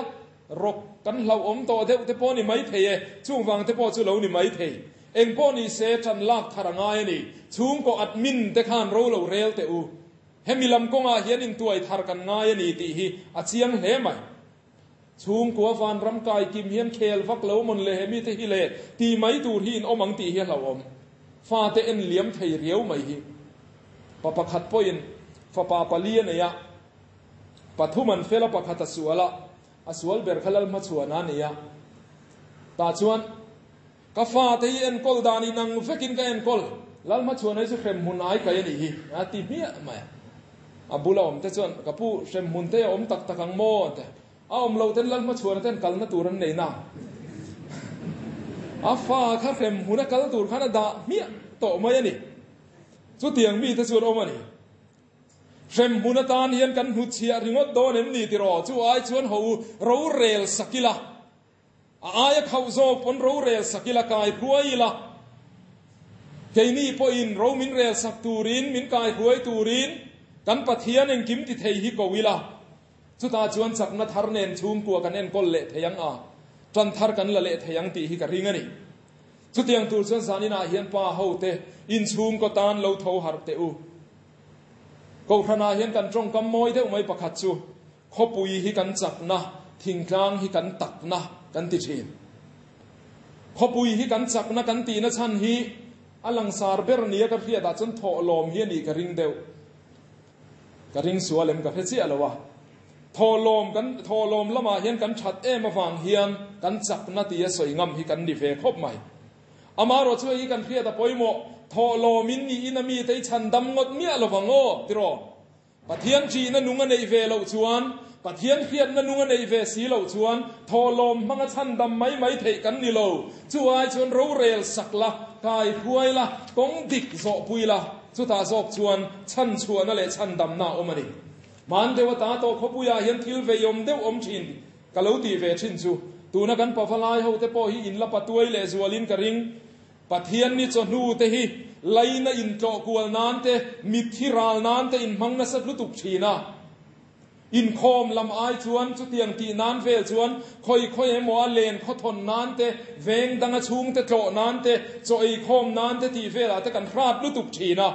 [SPEAKER 1] rawk kan hlauhawm tawh deuh te pawh a ni mai thei e, chung vang te pawh chu lo ni mai thei. Eng pawh ni se ṭan lak thar a ngai a ni. Chhungkaw admin te khan ro lo rel teh u. Hemi lam kawngah hian intuai thar kan ngai a ni tih hi a chiang hle mai. Chhungkua vanram kai kim hian khel vak lo mawn le he mite hi le ti mai tur hi in awm ang tih hi a hlauhawm. Fate en liam thei riau mai hi. Pa pakhat pawhin fapa pali a nei a, pathum an fel a pakhat a sual a, a sual ber kha Lalhmachhuana a ni a. Tah chuan ka fate hi enkawl dan inang vekin ka enkawl, Lalhmachhuana hi chu hremhmun ai kai a nih hi a ti hmiah mai a. A bula awm te chuan, Ka pu, hremhmun te a awm tak tak ang maw? te. A awm lo ten Lalhmachhuana ten kalna tur an nei na. A fa kha hremhmun a kal tur khan a dah hmiah tawh mai a ni. Chutiang mite chuan awm a ni. Hremhmun atan hian kan hnutchhiah ringawt dawn em ni tiraw? Chu ai chuan ho u rorel sak ila. A aia khauh zawk pawn rorel sak ila, kai hruai ila. Keini pawhin ro min rel sak turin, min kai hruai turin kan Pathian engkim ti thei hi ko ila. Chutah chuan chakna thar nen chhungkua kan enkawl leh thei ang a, tan thar kan la leh thei ang tih hi ka ring a ni. Chutiang tur chuan zaninah hian pa ho te inchhungkaw tan lo tho harh teh u. Kohhranah hian kan tawngkam mawi deuh mai pakhat chu khawpui hi kan chakna, thingtlang hi kan takna kan ti thin. Khawpui hi kan chakna kan tihna chhan hi a langsar ber nia ka hriatah chuan thawhlawm hi a nih ka ring deuh. Ka ring sual em ka hre chiah lo a. Thawhlawm kan thawhlawm lamah hian kan that em avang hian kan chakna tia sawi ngam hi kan ni ve khawp mai. Amaherawh chu hei hi kan hriat a pawimawh, thawhlawm in niin a mite i chhan dam ngawt miah lo vang aw, tiraw? Pathian ṭihna nung a neih ve loh chuan, Pathian hriatna nung a neih ve si loh chuan thawhlawm hmanga chhan dam mai mai theih kan ni lo. Chu ai chuan rorel sak la, kai hruai la, kawng dik zawhpui la, chutah zawk chuan chhan chhuahna leh chhan damna a awm a ni. Hman deuh ata tawh khawpuiah hian thil veiawm deuh awm thin ka lo tih ve thin chu tuna kan pavalai ho te pawh hi in la patuai leh zualin ka ring. Pathian ni chawhnu te hi laina intlawh kual nan te, mitthi ral nan te inhmang nasa lutuk thin a. Inkhawm lam ai chuan chutiang tih nan vel chuan khawi khawi emaw a len khawthawn nan te, veng danga chhungte tlawh nan te, chaw eikhawm nan te tih velah te kan hrat lutuk thin a.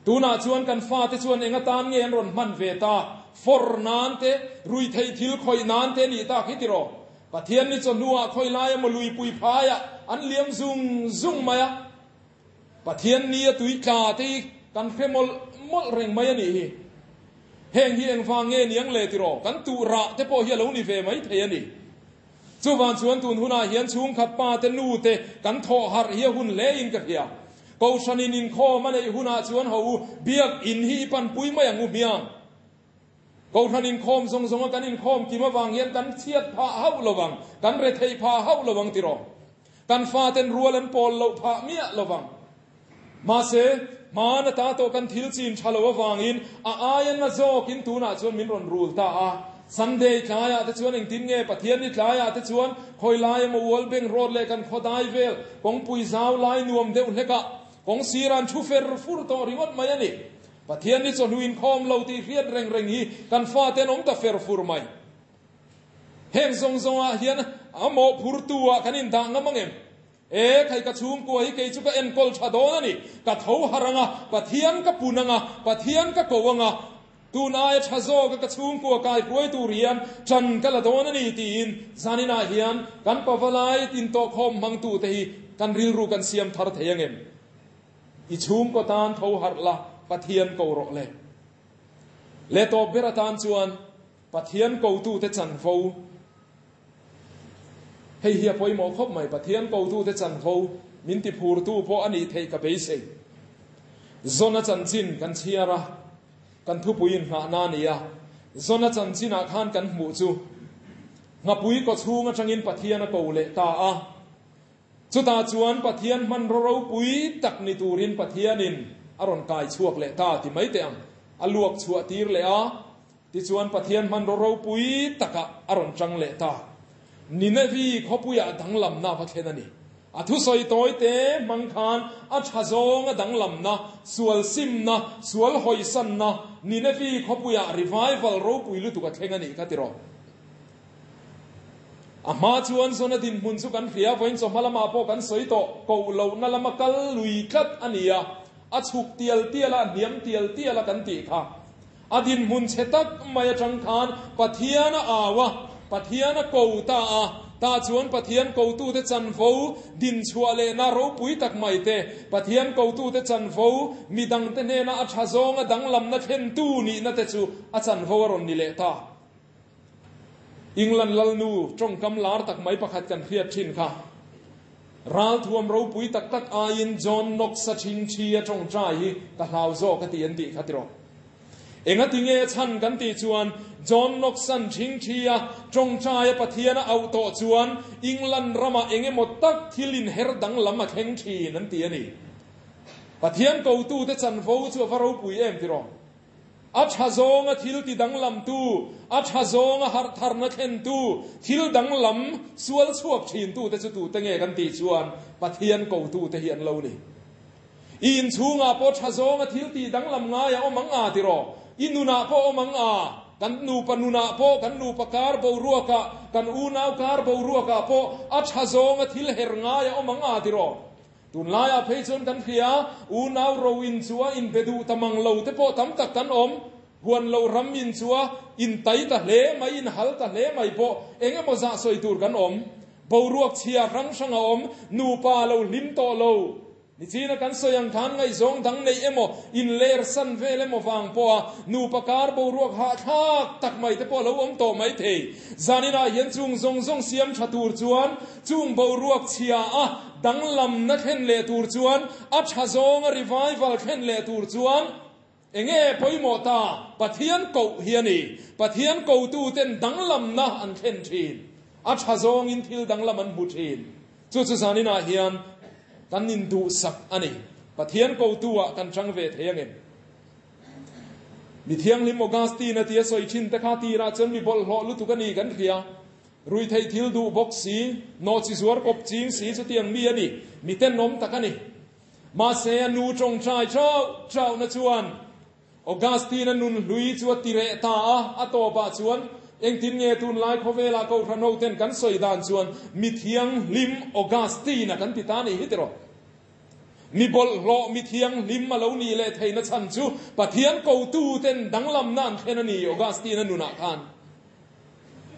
[SPEAKER 1] Tunah chuan kan fate chuan eng atan nge an rawn hman ve ta? Fawr nan te, ruihtheih thil khawih nan te nih tak hi tiraw? Pathian ni chawhnuah khawi lai emaw luipui phaiah an liam zung zung mai a. Pathian ni a tui tla te hi kan hre mawlh mawlh reng mai a nih hi. Heng hi engvang nge niang le tiraw? Kan tuh rah te pawh hi a lo ni ve mai thei a ni. Chuvang chuan tun hunah hian chhungkhat pa te nu te kan thawh harh hi a hun hle in ka hria. Kohhran in inkhawm a neih hunah chuan ho u biak in hi i panpui mai ang u hmiang. Kohhran inkhawm zawng zawnga kan inkhawm kim avang hian kan chhiat phah hauh lo vang, kan retheih phah hauh lo vang tiraw. Kan faten rual an pawl loh phah miah lo vang. Mahse, hmaan ata tawh kan thil chin tha lo avangin a aia na zawkin tunah chuan min rawn rul ta a. Sunday tlaiah te chuan engtin nge Pathianni tlaiah te chuan khawi lai emaw Ual Beng Road leh kan khawdai vel kawngpui zau lai nuam deuh hlekah kawng sirah an thu fer fur tawh ringawt mai a ni. Pathianni chawhnu inkhawm lo tih hriat reng reng hi kan fate an awm ta fer fur mai. Heng zawng zawngah hian a mawhphurtu ah kan indah ngam ang em? E, khai ka chhungkua hi kei chu ka enkawl tha dawn a ni. Ka tho harh ang a, Pathian ka pun ang a, Pathian ka ko ang a, tun aia tha zawka ka chhungkua kai hruai tur hian tan ka la dawn a ni tiin zaninah hian kan pavalai intawhkhawm hmangtute hi kan rilru kan siam thar thei ang em? I chhungkaw tan tho harh la, Pathian ko rawh le. Le tawp ber atan chuan Pathian kotute chanvo. Hei hi a pawimawh khawp mai, Pathian kotute chanvo min tiphurtu pawh a nih theih ka beisei. Zona chanchin kan chhiar a, kan thupui inngahna a ni a. Zona chanchinah khan kan hmuh chu nghapui kawchhung atangin Pathian a ko leh ta a. Chutah chuan Pathian hmanraw ropui tak ni turin Pathianin a rawn kai chhuak leh ta ti mai teh ang. A luak chhuah tir leh a, Tichuan Pathian hmanraw ropui takah a rawn chang leh ta. Ninevi khawpuiah danglamna va thlen a ni. A thusawi tawi te hmang khan a tha zawnga danglamna, sual simna, sual hawisanna Ninevi khawpuiah revival ropui lutuk a thleng a nih kha tiraw. A hma chuan Zona dinhmun chu kan hria, vawiin chawhma lamah pawh kan sawi tawh, koh lohna lama kal lui tlat a ni a, a chhuk tial tial a, a hniam tial tial a kan tih kha. A dinhmun chhe tak mai atang khan Pathian a au a, Pathian a ko ta a, tah chuan Pathian kotute chanvo dinchhuah lehna ropui tak mai te, Pathian kotute chanvo midangte hnena a tha zawnga danglamna thlentu nihna te chu a chanvo a rawn ni leh ta. England lalnu tawngkam lar tak mai pakhat kan hriat thin kha. Ralthuam ropui tak tak aiin John Knox-a thin thi a tawngtai hi ka hlau zawk a ti an tih kha tiraw. Engati nge a chhan kan tih chuan John Knox-a'n thin thi a tawngtai a Pathian a auh tawh chuan England ramah eng emaw tak thil inher danglam a thleng thin an ti a ni. Pathian kotute chanvo chu a va ropui em tiraw. A tha zawnga thil ti danglamtu, a tha zawnga harh tharna thlentu, thil danglam sual chhuak thintute chu tute nge kan tih chuan Pathian kotute hi an lo ni. I inchhungah pawh tha zawnga thil ti danglam ngai a awm ang a tiraw? I nunah pawh awm ang a. Kan nupa nunah pawh, kan nupa kar boruakah, kan unau kar boruakah pawh a tha zawnga thil her ngai a awm ang a tiraw? Tunlaiah phei chuan kan hria, unau ro in chu a inbe duh ta mang lo te pawh tam tak kan awm. Huan lo ram in chu a intai ta hle mai, inhal ta hle mai pawh eng emaw zah sawi tur kan awm. Boruak chhia hrang hrang a awm, nupa lo hlim tawh lo. Nichina kan sawi ang khan ngaihzawng dang neih emaw, inler san vel emaw vang pawha nupa kar boruak hahthlak tak mai te pawh a lo awm tawh mai thei. Zaninah hian chung zawng zawng siam tha tur chuan chung boruak chhia a danglamna thlen leh tur chuan a tha zawnga revival thlen leh tur chuan enge pawimawh ta? Pathian koh hi a ni. Pathian kotuten danglamna an thlen thin. A tha zawngin thil danglam an hmu thin. Chu chu zaninah hian kan induhsak a ni. Pathian kotu-ah kan chang ve thei angem? Mi thianghlim Augustine-a tia sawi thin te kha tirah chuan mi bawlhhlawh lutuk a ni kan hria. Ruihtheih thil duh bawk si, nawhchi zuar kawp ching si chutiang mi a ni. Mi tenawm tak a ni. Mahse a nu tawngtai chauh chauhna chuan Augustine-a nun hlui chu a ti reh ta a, a tawpah chuan engtin nge tunlai khawvelah Kohhran hoten kan sawi dan chuan mi thianghlim Augustine-a kan ti ta a nih hi tiraw? Mi bawlhhlawh mi thianghlim a lo nih leh theihna chhan chu Pathian kotuten danglamna an thlen a ni Augustine-a nunah khan.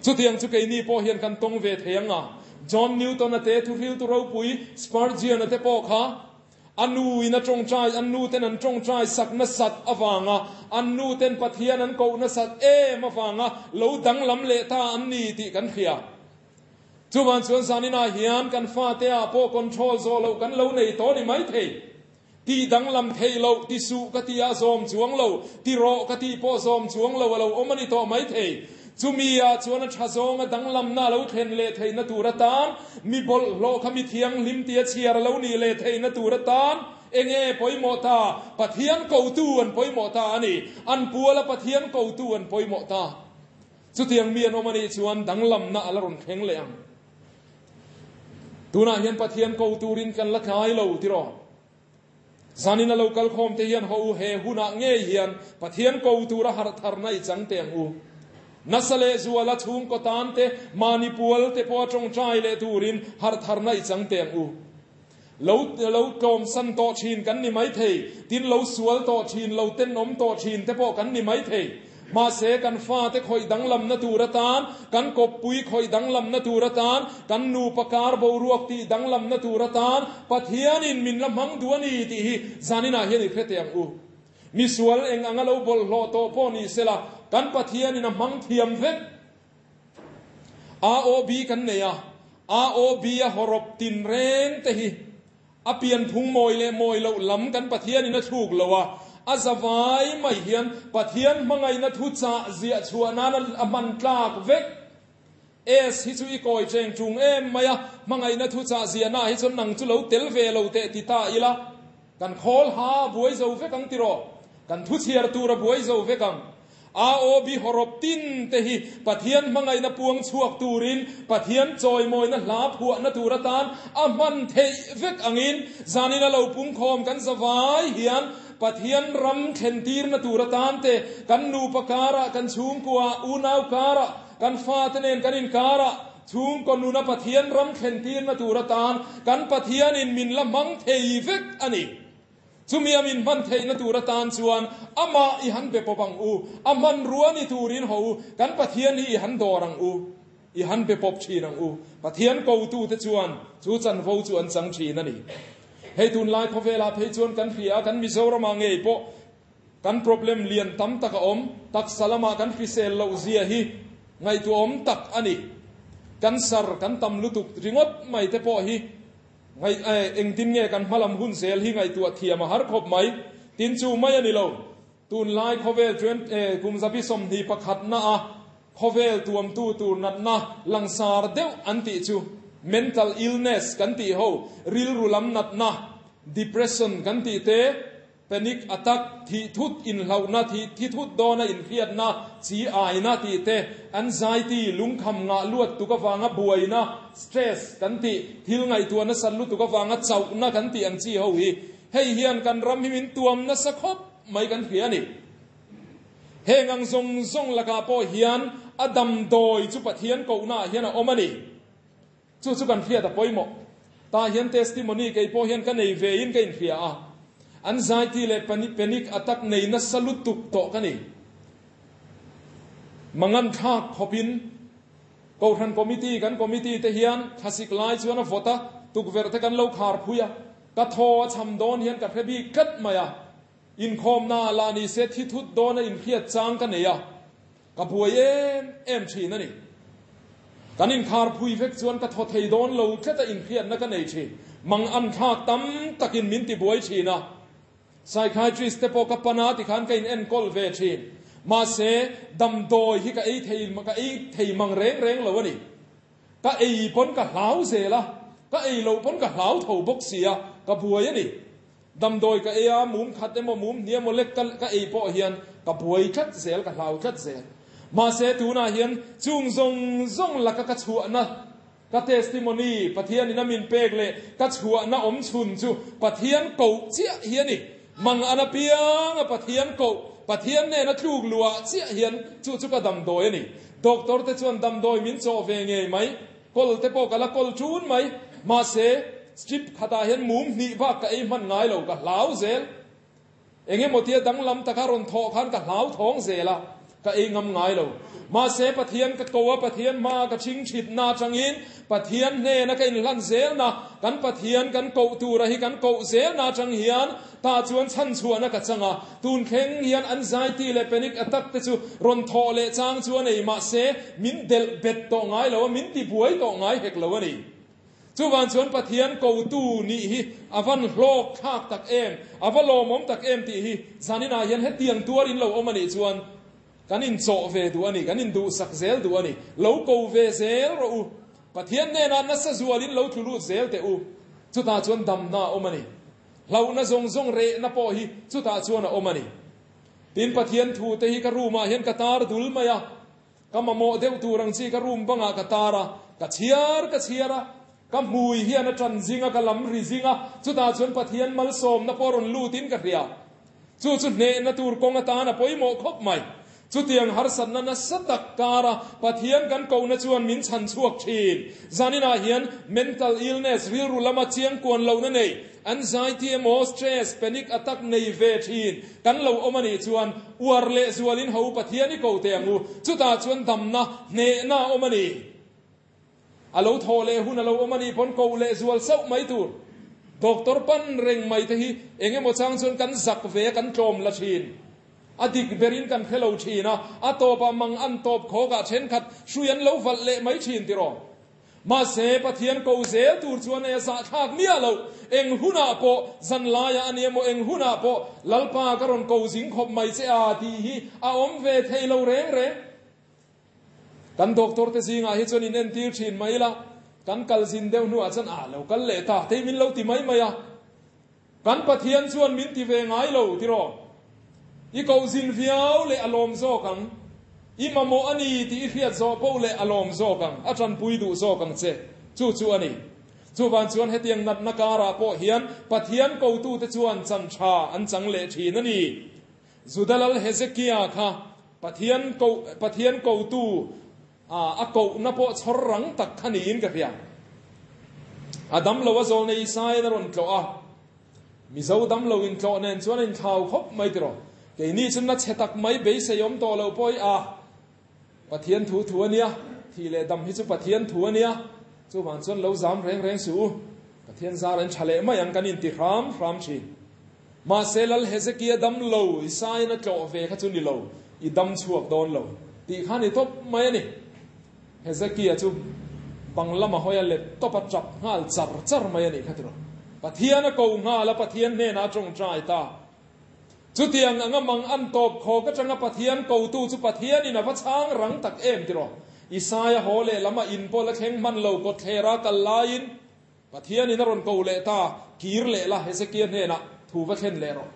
[SPEAKER 1] Chutiang chu keini pawh hian kan tawng ve thei ang a, John Newton-a te thuhriltu ropui Spurgeon-a te pawh kha A nu in a tawngtai, an nu ten an tawngtai sak nasat avanga an nu ten Pathian an koh nasat em avanga lo danglam leh ta an ni tih kan hria. Chuvan chuan zaninah hian kan fate ah pawh control zawh loh kan lo nei tawh ni mai thei. Tih danglam theih loh, ti suh ka tih ah zawm chuang lo, ti rawh ka tih pawh zawm chuang lo a lo awm a ni tawh mai thei. Chumi ah chuan a tha zawnga danglamna a lo thlen leh theihna tur atan, mi bawlhhlawh kha mi thianghlim tia chhiar a lo nih leh theihna tur atan enge pawimawh ta? Pathian kotu an pawimawh ta a ni. An puala Pathian kotu an pawimawh ta. Chutiang mi an awm a nih chuan danglamna a la rawn thleng leh ang. Tunah hian Pathian ko turin kan la tlai lo tiraw? Zanin a lo kal khawm te hian haw u, he hunah ngei hian Pathian ko tura harh tharna i chang teh ang u. Nasa leh zuala chhungkaw tan te, mahni pual te pawha tawngtai leh turin harh tharna i chang teh ang u. Lo lo tlawmsan tawh thin kan ni mai thei, tin lo sual tawh thin, lo tenawm tawh thin te pawh kan ni mai thei. Mahse, kan fate khawih danglamna tur atan, kan kawppui khawih danglamna tur atan, kan nupa kar boruak tih danglamna tur atan Pathianin min la hmang duh a ni tih hi zaninah hian i hre teh ang u. Misual eng anga lo bawlhhlawh tawh pawh ni sela, kan Pathianin a hmang thiam vek. AOB kan nei a, AOB a hawrawp tinreng te hi A pianphung mawi leh mawi loh lam kan Pathianin a thluk lo a, a zavai mai hian Pathian hmangaihna thu chah ziah chhuah nan a hman tlak vek. S hi chu i kawi cheng tung em mai a, hmangaihna thu chah ziahna hi chuan nang chu lo tel ve lo teh ti ta ila, kan khawl ha a buai zo vek ang tiraw? Kan thu chhiar tur a buai zo vek ang. AOB hawrawp tin te hi Pathian hmangaihna puang chhuak turin Pathian chawimawina hla phuahna tur atan a hman theih vek angin zanin a lo pungkhawm kan zavai hian Pathian ram thlentirna tur atan te kan nupa karah kan chhungkua unau karah kan fate nen kan inkarah chhungkaw nuna Pathian ram thlentirna tur atan kan Pathianin min la hmang thei vek a ni. Chumi a min hman theihna tur atan chuan amah i han be pawp ang u, a hmanrua ni turin haw u, kan Pathian hi i han dawr ang u, i han be pawp thin ang u. Pathian kotute chuan chu chanvo chu an chang thin a ni. Hei tunlai khawvelah phei chuan kan hria a, kan Mizoramah ngei pawh kan problem lian tam tak a awm, taksa lamah kan hrisel loh zia hi ngaihtuahawm tak a ni. Cancer kan tam lutuk ringawt mai te pawh hi Ngaih eh, engtin nge kan hmalam hun zel hi ngaihtuah thiam a har khawp mai. Tin chu mai a ni lo. Tunlai khawvel chuan eh, kum zabi 21 na a khawvel tuamtu tur natna langsar deuh an tih chu mental illness kan tih ho, rilru lam natna, depression kan tih te, Panic attack, thih thut inhlauhna, thih thi thut dawna inhriatna, chi aina tih te, anxiety, lungkham ngah luat tuk avanga buaina, stress, kan tih, thil ngaihtuah nasat lutuk avanga chauhna kan tih ang chi ho hi. Hei hian kan ram hi min tuam nasa khawp mai kan hria a ni. Heng ang zawng zawng lakah pawh hian a damdawi chu Pathian kohnaah hian a awm a ni. Chu chu kan hriat a pawimawh. Tah hian testimony kei pawh hian ka nei ve in ka inhria a. Anxiety leh panic attack nei nasa lutuk tawh ka ni. Mangan thlak khawpin Kohhran Committee kan Committee te hian thlasik lai chuan a vawt a, tukverh te kan lo khar phui a. Ka thaw a cham dawn hian ka hre bik tlat mai a. Inkhawmna ah lah ni se thi thut dawn a inhriat chang ka nei a. Ka buai em em thin a ni. Kan inkhar phui vek chuan ka thaw thei dawn lo tlat a inhriatna ka nei thin. Mang an thlak tam takin min ti buai thin a. Psychiatrist te pawh ka pan a tikhan ka in enkawl ve thin. Mahse, damdawi hi ka ei thei ka ei thei mang reng reng lo a ni. Ka ei pawn ka hlau zel a, ka ei loh pawn ka hlau tho bawk si a, ka buai a ni. Damdawi ka ei a, mum khat emaw mum hnih emaw lek ka ka ei pawh hian ka buai tlat zel, ka hlau tlat zel. Mahse tunah hian chung zawng zawng laka ka chhuahna, ka testimony, Pathianin a min pek leh ka chhuahna awm chhun chu Pathian koh chiah hi a ni. Mang an apianga Pathian koh, Pathian nena tluk luah chiah hian chu chu ka damdawi a ni. Doctor te chuan damdawi min chawh ve ngei mai. Kawl te pawh ka la kawl ṭun mai. Mahse, strip khatah hian mum hnih bak ka ei hman ngai lo, ka hlau zel. Eng emaw tia danglam taka rawn thawh khan ka hlau thawng zel a, ka ei ngam ngai lo. Mahse, Pathian ka ko a, Pathian hmaa ka chingchhitna atangin Pathian hnena ka inhlan zelna, kan Pathian kan koh tura hi kan koh zelna atang hian Tah chuan chhanchhuahna ka chang a, tun thleng hian anxiety leh panic attack te chu rawn thawh leh chang chu a nei, mahse min delh bet tawh ngai lo a, min ti buai tawh ngai hek lo a ni. Chuvang chuan Pathian kotu nih hi a van hlawk thlak tak em, a va lawmawm tak em tih hi zaninah hian hetiang tuar in lo awm a nih chuan kan inchawh ve duh a ni, kan induhsak zel duh a ni. Lo ko ve zel rawh u, Pathian hnenah nasa zualin lo tlu lut zel teh u, chutah chuan damna a awm a ni. Hlauhna zawng zawng rehna pawh hi chutah chuan a awm a ni. Tin, Pathian thute hi ka room ah hian ka tar dul mai a, ka mamawh deuh tur ang chi ka room bangah ka tar a, ka chhiar ka chhiar a, ka hmui hian a tan zing a, ka lam ri zing a, chutah chuan Pathian malsawmna pawh rawn lutin ka hria. Chu chu hnehna tur kawng atan a pawimawh khawp mai. Chutiang harsatna nasa tak kara Pathian kan kohna chuan min chhan chhuak thin. Zaninah hian mental illness, rilru lama chiangkuan lohna nei, anxiety emaw stress, panic attack nei ve thin kan lo awm a nih chuan uar leh zualin ho Pathian i ko teh ang u. Chutah chuan damna, hnehna a awm a ni. A lo thawh leh hun a lo awm a nih pawn koh leh zual sauh mai tur. Doctor pan reng mai te hi eng emaw chang chuan kan zak ve a, kan tlawm la thin. A dik berin kan hre lo thin a, a tawpah mang an tawp khawkah thenkhat hrui an lo valh leh mai thin tiraw. Mahse, Pathian ko zel tur chuan e a zahthlak miah loh. Eng hunah pawh, zan laiah a ni emaw eng hunah pawh, Lalpa ka rawn ko zing khawp mai che a tih hi a awm ve thei lo reng reng. Kan doctor te zingah hi chuan in entir thin mai ila, kan kal zin deuh hnuah chuan ah lo kal leh ta tei min lo ti mai mai a. Kan Pathian chuan min ti ve ngai lo tiraw? I koh zin viau leh a lawm zawk ang, i mamawh a ni tih i hriat zawh poh leh a lawm zawk ang, a tanpui duh zawk ang che. Chu chu a ni. Chuvang chuan hetiang natna karah pawh hian Pathian kotute chuan chan tha an chang leh thin a ni. Juda lal Hezekia kha Pathian koh Pathian kotu a kohna pawh chhawr rang tak kha niin ka hria. A damlo a zawlna Isaian a rawn tlawh a, Mizo damlo intlawh nen chuan a inthlau khawp mai tiraw. Keini chu na chhe tak mai beisei awm tawh loh pawh hi a Pathian thu thu a nia, thih leh dam hi chu Pathian thu a nia, chuvang chuan lo zam reng reng suh u, Pathian zar an tha leh mai ang kan inti hram hram thin. Mahse Lal Hezekia dam lo, Isaian a tlawh ve kha chu ni lo, i dam chhuak dawn lo, tih kha ni tawp mai a ni. Hezekia chu bang lama hawi a let tawp a tap nghal char char mai a nih kha tiraw. Pathian a ko nghal a, Pathian hnenah a tawngtai ta. Chutiang anga mang an tawp khawk atanga Pathian kotu chu Pathianin a va chhang rang tak em tiraw. Isaia haw leh lama in pawh la thleng hman lo kawtthlera kal laiin Pathianin a rawn ko leh ta, kir leh la Hezekia hnenah thu va thlen leh rawh.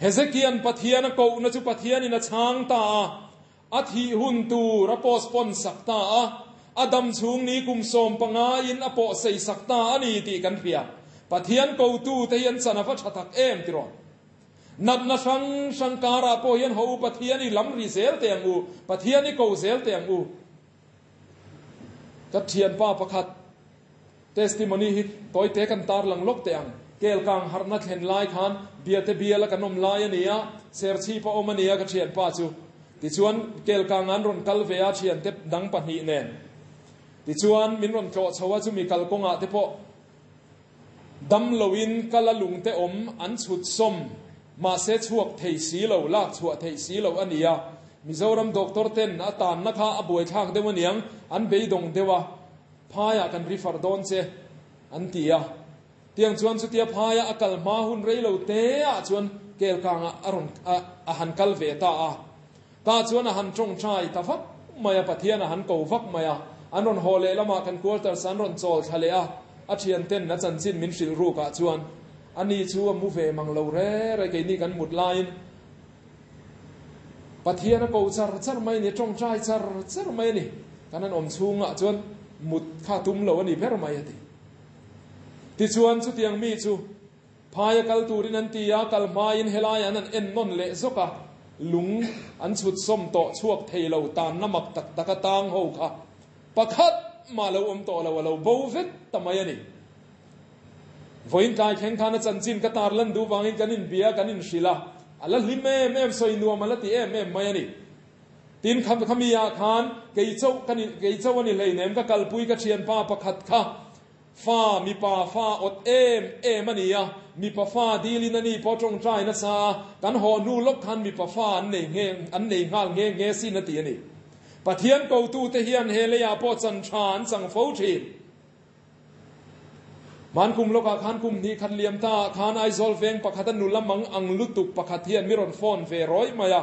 [SPEAKER 1] Hezekia'n Pathian a kohna chu Pathianin a chhang ta a, a thih hun tur a postpone sak ta a, a dam chhung ni kum sawmpangaiin a pawh sei sak ta a ni tih kan hria. Pathian kotu te hi an chan a va tha tak em tiraw? Natna hrang hrang karah pawh hian hawh u Pathian i lam ri zel teh ang u, Pathian i ko zel teh ang u. Ka thianpa pakhat testimony hi tawite kan tarlang lawk teh ang. Kelkang harhna thlen lai khan Biate biala kan awm lai a ni a, Serchhip a awm a ni a ka thianpa chu. Tichuan Kelkang an rawn kal ve a thiante dang pahnih nen. Tichuan min rawn tlawh chho a chumi kalkawngah te pawh Dam loin kal a lungte awm an chhut sawm, mahse chhuak thei si lo, lak chhuah theih si lo a ni a. Mizoram doctor ten a tanna kha a buaithlak deuh aniang, an beidawng deuh a, phaiah kan refer dawn che an ti a. Tiang chuan chutia phaia a kal hma hun rei lo te ah chuan kelkangah a rawn a han kal ve ta a. Tah chuan a han tawngtai ta vak mai a, Pathian a han ko vak mai a. An rawn haw leh lamah kan quarters an rawn chawl thla leh a, a thianten a chanchin min hrilh rukah chuan ani chu a mu ve mang lo re re, keini kan mut laiin Pathian a ko char char mai a ni, a tawngtai char char mai a ni. Kan han awm chhungah chuan mut kha tum lo a ni ber mai a ti. Tichuan chutiang mi chu Phaia kal turin an ti a, kal hmain helai an an en nawn leh zawk a, lung an chhut sawm tawh chhuak thei lo tanna mak tak tak a tang ho kha pakhat mah lo awm tawh lo, a lo bo vek ta mai a ni. Vawiin tlai thleng khan a chanchin ka tar lan duh vangin kan inbia kan inhrilh a, a la hlim em em, sawi nuam a la ti em em mai a ni. Tin, khami ah khan kei chauh ka ni, kei chauh a ni hleinem ka kalpui ka thianpa pakhat kha Fa, mipa fa awt em em a ni a, mipa fa dilin a ni pawh tawngtai nasa a, kan haw hnu lawk khan mipa fa an nei nghe, an nei nghal nghe nghe sin a ti a ni. Pathian kotute hian he leiah pawh chan tha an chang fo thin. Hman kum lawkah khan kum hnih khat liam ta ah khan Aizawl veng pakhat a nula mang ang lutuk pakhat hian mi rawn phone ve rawih mai a,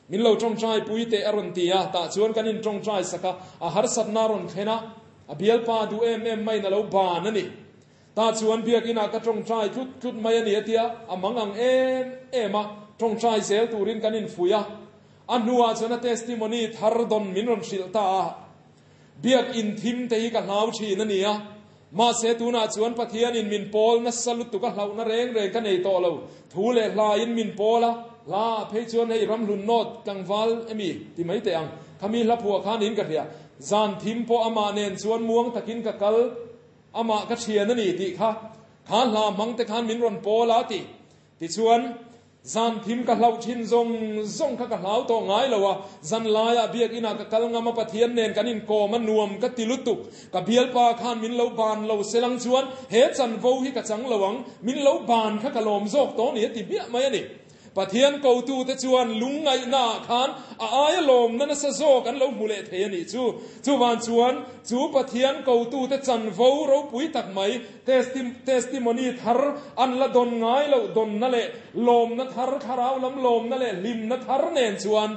[SPEAKER 1] Min lo tawngtai pui teh a rawn ti a, tah chuan kan intawngtai sak a, a harsatna a rawn thlen a, a bialpa duh em em maiin a lo ban a ni. Tah chuan biakinah ka tawngtai tlut tlut mai a ni a tia, a mang ang em em a, tawngtai zel turin kan infuih a. A hnuah chuan a testimony thar dawn min rawn hrilh ta a, Biakin thim te hi ka hlau thin a ni a, mahse tunah chuan Pathianin min pawl nasa lutuk a hlauhna reng reng ka nei tawh lo. Thu leh hlain min pawl a, hla ah phei chuan hei ramhlun nawt tlangval emi ti mai teh ang, khami hla phuah khan in ka hria. Zan thim pawh amah nen chuan muang takin ka kal, amah ka thian a ni tih kha, kha hla hmang te khan min rawn pawl a ti. Tichuan, Zan thim ka hlauh thin zawng zawng kha ka hlau tawh ngai lo a, zan laiah biakinah ka kal ngam a, Pathian nen kan inkawm a, nuam ka ti lutuk. Ka bialpa khan min lo ban lo selang chuan he chanvo hi ka chang lo ang, min lo ban kha ka lawm zawk tawh ni a ti hmiah mai a ni. Pathian kotute chuan lungngaihnaah khan a aia lawmna nasa zawk an lo hmu leh thei a nih chu. Chuvan chuan chu Pathian kotute chanvo ropui tak mai Testimony thar an la dawn ngai loh dawnna leh lawmna thar, thlarau lam lawmna leh hlimna thar nen chuan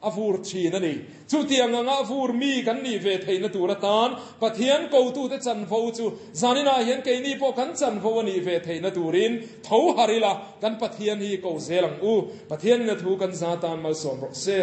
[SPEAKER 1] a vur thin a ni. Chutiang anga a vur mi kan nih ve theihna tur atan Pathian kotute chanvo chu zaninah hian keini pawh kan chanvo a nih ve theihna turin tho har ila kan Pathian hi ko zel ang u. Pathianin a thu kan za tan malsawm rawh se.